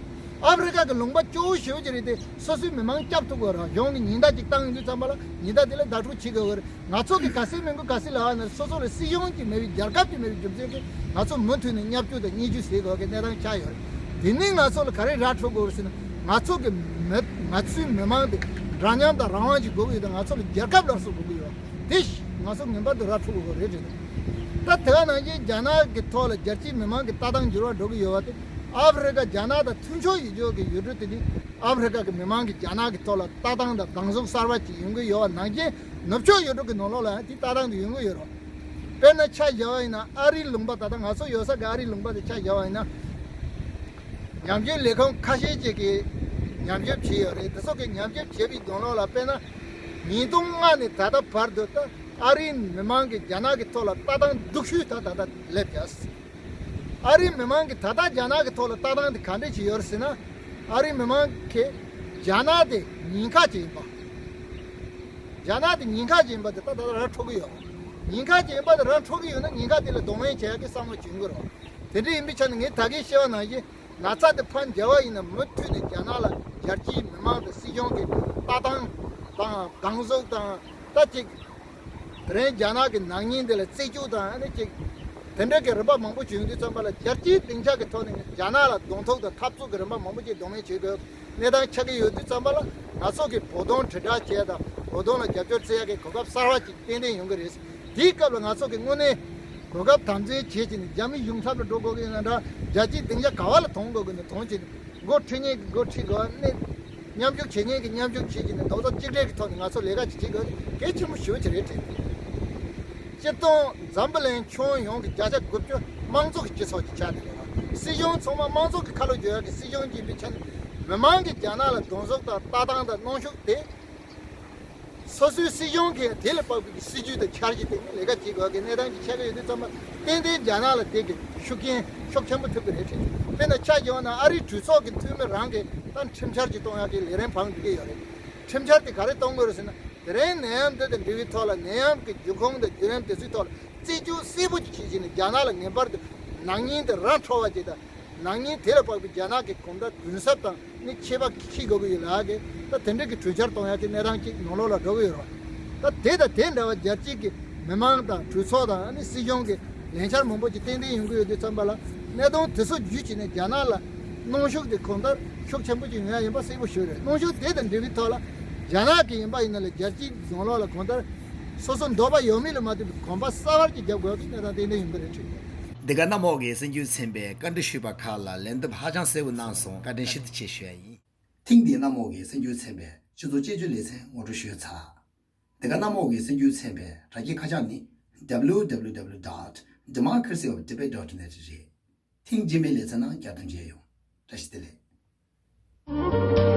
ཨ་ཧྥེ་རི་ཀ་གི་ལུང་པ་སྐྱོ་བོ་ཞེ་པོ་ཅིག་རེད་དེ། སོ་སོའི་མི་མང་སྐྱོབ་ཐུབ་དགོས་རེད། གཞུང་གི་ཉེན་བརྡ་ཅིག་བཏང་ཡོང་དུས་ཙམ་པ་ལ་ཉེན་བརྡ་དེ་ལ་བདག་སྤྲོད་བྱེད་དགོས་རེད། ང་ཚོ་གི་ག་ཚད་མི་དགོས་ག་ཚད་ལབ་ན་སོ་སོ་ལ་སྲིད་གཞུང་གི་མེད་པའི། རྒྱལ་ཁབ་ཀྱི་མེད་པའི་རྒྱུ་མཚན་གྱིས་ང་ཚོ་མུ་མཐུད་ནས་བརྙས་བཅོས་དང་བརྙས་བཅོས་བྱེད་དགོས་ཀྱི་གནས་སྟངས་ཆགས་ཡོད་རེད། དེ་ནས་ང་ཚོ་ལ་ག་རེ་ར་འཕྲོད་དགོས་རེད་ཟེར་ན། ང་ཚོ་གི་མི་ང་ཚོའི་མི་མང་དེ་འདྲ་མཉམ་དང་རང་དབང་ཅིག་དགོས་ཀྱི་ཡོད་དང་། ང་ཚོ་ལ་རྒྱལ་ཁབ་སླར་གསོ་དགོས་ཀྱི་ཡོད། དེ་ང་ཚོ་ངེས་པར་དུ་ར་འཕྲོད་དགོས་རེད་རེད། ད་དེ་ག་ནང་བཞིན་རྒྱ་ནག་གི་ཐོག་ལ་རྒྱལ་སྤྱིའི་མི་མང་གི་ལྟ་སྟངས་འགྱུར་བ་འགྲོ་གི་ཡོད་པ་དེ། ཨ་ཧྥེ་རི་ཀ་རྒྱ་ནག་དང་མཐུན་ཕྱོགས་ཡོད་ཕྱོགས་ཀྱི་ཡུལ་གྲུ་དེ་ནི་ཨ་ཧྥེ་རི་ཀ་གི་མི་མང་གིས་རྒྱ་ནག་གི་ཐོག་ལ་ལྟ་སྟངས་དང་སྡང་ཟུག་གསར་པ་ཅིག་ཡོང་གི་ཡོད་པ་ནང་བཞིན། ནུབ་ཕྱོགས་ཡུལ་གྲུ་གི་ནང་ལོགས་ལ་ཡང་དེ་ལྟ་སྟངས་དེ་ཡོང་གི་ཡོད་རེད། དཔེར་ན་ཆ་བཞག་པ་ཡིན་ན། ཨ་རིའི་ལུང་པ། ད་ལྟ་ང་ཚོ་ཡོད་ས་གི་ཨ་རིའི་ལུང་པ་དེ་ཆ་བཞག་པ་ཡིན་ན། ཉམས་ཞིབ་ལས་ཁུངས་ཁ་ཤས་ཅིག་གིས་ཉམས་ཞིབ་བྱས་ཡོད་རེད། དེ་ཚོ་གིས་ཉམས་ཞིབ་བྱས་པའི་ནང་ལོགས་ལ། དཔེར་ན་ཉིས་སྟོང་ལྔ་ནས་ད་ལྟ་བར་དུ། ད་ཨ་རིའི་མི་མང་གིས་རྒྱ་ནག་གི་ཐོག་ལ་ལྟ་སྟངས་སྡུག་ཤོས་ད་ད་ལྟ་སླེབས་བཞག་ཨ་རིའི་མི་མང་གིས་ད་ལྟ་རྒྱ་ནག་གི་ཐོག་ལ་ལྟ་སྟངས་དེ་ག་འདྲས་ཅིག་ཡོད་རེད་ཟེར་ན། ཨ་རིའི་མི་མང་གིས་རྒྱ་ནག་དེ་ཉེན་ཁ་ཅིག་ཡིན་པ། རྒྱ་ནག་དེ་ཉེན་ཁ་ཅིག་ཡིན་པ་དེ་ད་ལྟ་ར་འཕྲོད་ཀྱི་ཡོད། ཉེན་ཁ་ཅིག་ཡིན་པ་དེ་ར་འཕྲོད་ཀྱི་ཡོད་ན། ཉེན་ཁ་དེ་ལ་གདོང་ལེན་བྱེད་ཡག་གི་བསམ་བློ་བྱེད་དགོས་རེད། དེ་འདྲ་ཡིན་པའི་ཆ་ནས་ངས་ད་གིན་བཤད་པ་ནང་བཞིན། ན་ཚ་དེ་ཕར་འཇལ་བ་ཡིན་ན། མུ་མཐུད་ནས་རྒྱ་ནག་ལ་རྒྱལ་སྤྱིའི་མི་མང་དང་སྲིད་གཞུང་གི་ལྟ་སྟངས་དང་སྡང་ཟུག་དང་། ད་ཅིག་དེ་རིང་རྒྱ་ནག་གི་ནག་ཉེས་དེ་ལ་རྩད་གཅོད་དང་། ཨ་ནི་ཅིག་དེ་འདྲ་གི་རིམ་པ་མང་པོ་བྱུང་དུས་ཙམ་པ་ལ། རྒྱལ་སྤྱིའི་སྡིངས་ཆ་གི་ཐོག་ནས་རྒྱ་ནག་ལ་གདོང་ཐུག་དང་འཐབ་རྩོད་ཀྱི་རིམ་པ་མང་པོ་ཅིག་གདོང་ལེན་བྱེད་དགོས་གནས་སྟངས་ཆགས་ཀྱི་ཡོད་དུས་ཙམ་པ་ལ། ང་ཚོ་གིས་བོད་དོན་དྲིལ་བསྒྲགས་བྱས་དང་། བོད་དོན་ལ་རྒྱབ་སྐྱོར་བྱེད་ཡག་གི་གོ་སྐབས་གསར་པ་ཅིག་ཏན་ཏན་ཡོང་གི་རེད། དེའི་སྐབས་ལ་ང་ཚོ་གིས་དངོས་གནས་གོ་སྐབས་དམ་འཛིན་བྱེད་བྱས་ནས། རྒྱ་མི་གཞུང་ཚབ་ལ་འགྲོ་དགོས་ཀྱི་ཡིན་ན་འདྲ། རྒྱལ་སྤྱིའི་སྡིངས་ཆ་ག་བ་ལ་གཏོང་དགོས་ཀྱི་ཡིན་ན་གཏོང་བྱས་ནས། འགོ་ཁྲིད་མཁན་གྱིས་འགོ་ཁྲིད་དགོས། ཨ་ནི་མཉམ་ཞུགས་བྱེད་མཁན་གྱིས་མཉམ་ཞུགས་བྱེད་བྱས་ནས། རྡོག་རྩ་གཅིག་སྒྲིལ་གྱི་ཐོག་ནས་ང་ཚོ་ལས་ཀ་ཅིག་བྱེད་དགོས་དེ་གལ་ཆེན་པོ་ཞེ་པོ་ཅིག་རེད་དྲན། སྤྱིར་བཏང་འཛམ་བུ་གླིང་ཁྱོན་ཡོངས་ཀྱི་བརྒྱ་ཆ་དགུ་བཅུ་དམངས་གཙོ་གི་སྤྱི་ཚོགས་ཅིག་ཆགས་བསྡད་ཡོད་ལ། སྲིད་གཞུང་ཚང་མ་དམངས་གཙོ་གི་ཁ་ལོ་སྒྱུར་ཡག་གི་སྲིད་གཞུང་ཅིག་ཡིན་པའི་ཆ་ནས། མི་མང་གིས་རྒྱ་ནག་ལ་གདོང་ཟུག་དང་ལྟ་སྟངས་དང་གནོན་ཤུགས་དེ། སོ་སོའི་སྲིད་གཞུང་གིས་དེ་ལ་དཔག་པའི་སྲིད་ཇུས་དང་འཆར་གཞི་སྟེང་ནས་ལས་ཀ་བྱེད་དགོས་ཀྱི་གནས་སྟངས་ཅིག་ཆགས་ཀྱི་ཡོད་དུས་ཙམ་པ། ཏན་ཏན་རྒྱ་ནག་ལ་དེ་གི་ཤུགས་རྐྱེན་ཤུགས་ཆེན་པོ་ཐེབས་ཀྱི་རེད་དྲན། དཔེར་ན་ཆ་བཞག་ན། ཨ་རིའི་གྲོས་ཚོགས་ཀྱི་འཐུས་མི་རང་གིས་ད་ཁྲིམས་འཆར་ཅིག་གཏོང་ཡག་གི་ལས་རིམ་བང་སྒྲིག་གི་ཡོད་རེད། ཁྲིམས་འཆར་དེ་ག་རེ་གཏོང་དགོས་རེད་ཟེར་ན། དེ་རིང་ནད་ཡམས་འདི་དང་འབྲེལ་བའི་ཐོག་ལ། ནད་ཡམས་ཀྱི་རྒྱུ་ཁུངས་དང་བརྒྱུད་རིམ་དེ་ཚོའི་ཐོག་ལ་རྩད་གཅོད་གསལ་པོ་ཅིག་བྱེད་བྱས་ནས། རྒྱ་ནག་ལ་ངེས་པར་དུ་ནག་ཉེས་དེ་ར་འཕྲོད་པ་ཅིག་དང་། ནག་ཉེས་དེ་ལ་དཔག་པའི་རྒྱ་ནག་གི་གོང་ད་གུན་གསབ་དང་ནི་ཆད་པ་འཁྱེར་དགོས་ཀྱི་ཡོད་ལ་གི། ད་དེ་འདྲ་གི་གྲོས་འཆར་གཏོང་ཡག་གི་གནས་སྟངས་ཅིག་ནང་ལོགས་ལ་འགྲོ་གི་ཡོད་རེད། ད་དེ་དང་དེ་འདྲ་བ་རྒྱལ་སྤྱིའི་གི་མི་མང་དང་གྲོས་ཚོགས་དང་ནི་སྲིད་གཞུང་གི་ལས་འཆར་མང་པོ་ཅིག་ཏན་ཏན་ཡོང་གི་ཡོད་དུས་ཙམ་པ་ལ། གནད་དོན་དེ་ཚོ་བརྒྱུད་བྱས་ནས་རྒྱ་ནག་ལ་གནོན་ཤུགས་དེ་གང་ལྟར་ཤུགས་ཆེན་པོ་ཅིག་ཡོང་ཡ་ཡིན་པ་གསལ་པོ་ཞིག་རེད། གནོན་ཤུགས་དེ་དང་འབྲེལ་བའི་ཐོག་ལ་རྒྱ་ནག་གི་ཡིན་པ་ཡིན་ན་ལ། རྒྱལ་སྤྱིའི་ནང་ལོགས་ལ་གང་ལྟར་སོ་སོ་འདོད་པ་ཡོད་མེད་ལ་མ་ལྟོས་པའི་གོམ་པ་གསར་པ་ཅིག་རྒྱག་དགོས་ཀྱི་གནས་སྟངས་ཏན་ཏན་ཡིན་པ་རེད་དྲན། འདི་ག་གནམ་འོག་གི་གསར་འགྱུར་ཚན་པས་བཀའ་འདྲི་ཞུས་པ་ཁག་ལ་ལན་འདེབས་ཧ་ཅང་གསལ་པོ་གནང་སོང་། བཀའ་དྲིན་ཞུ་དུ་ཆེ་ཞུ་ཡ་ཡིན། ཐེངས་འདིའི་གནམ་འོག་གི་གསར་འགྱུར་ཚན་པས་སྤྱི་ཚོགས་དཔྱད་བརྗོད་ལེ་ཚན་ངོ་སྤྲོད་ཞུས་ཚར། འདི་ག་གནམ་འོག་གི་གསར་འགྱུར་ཚན་པའི་དྲ་རྒྱའི་ཁ་བྱང་ནི། W W W dot democracy of tibet dot net རེད། ཐེངས་རྗེས་མའི་ལེ་ཚན་ནང་བསྐྱར་དུ་མཇལ་ཡོང་། བཀྲ་ཤིས་བདེ་ལེགས།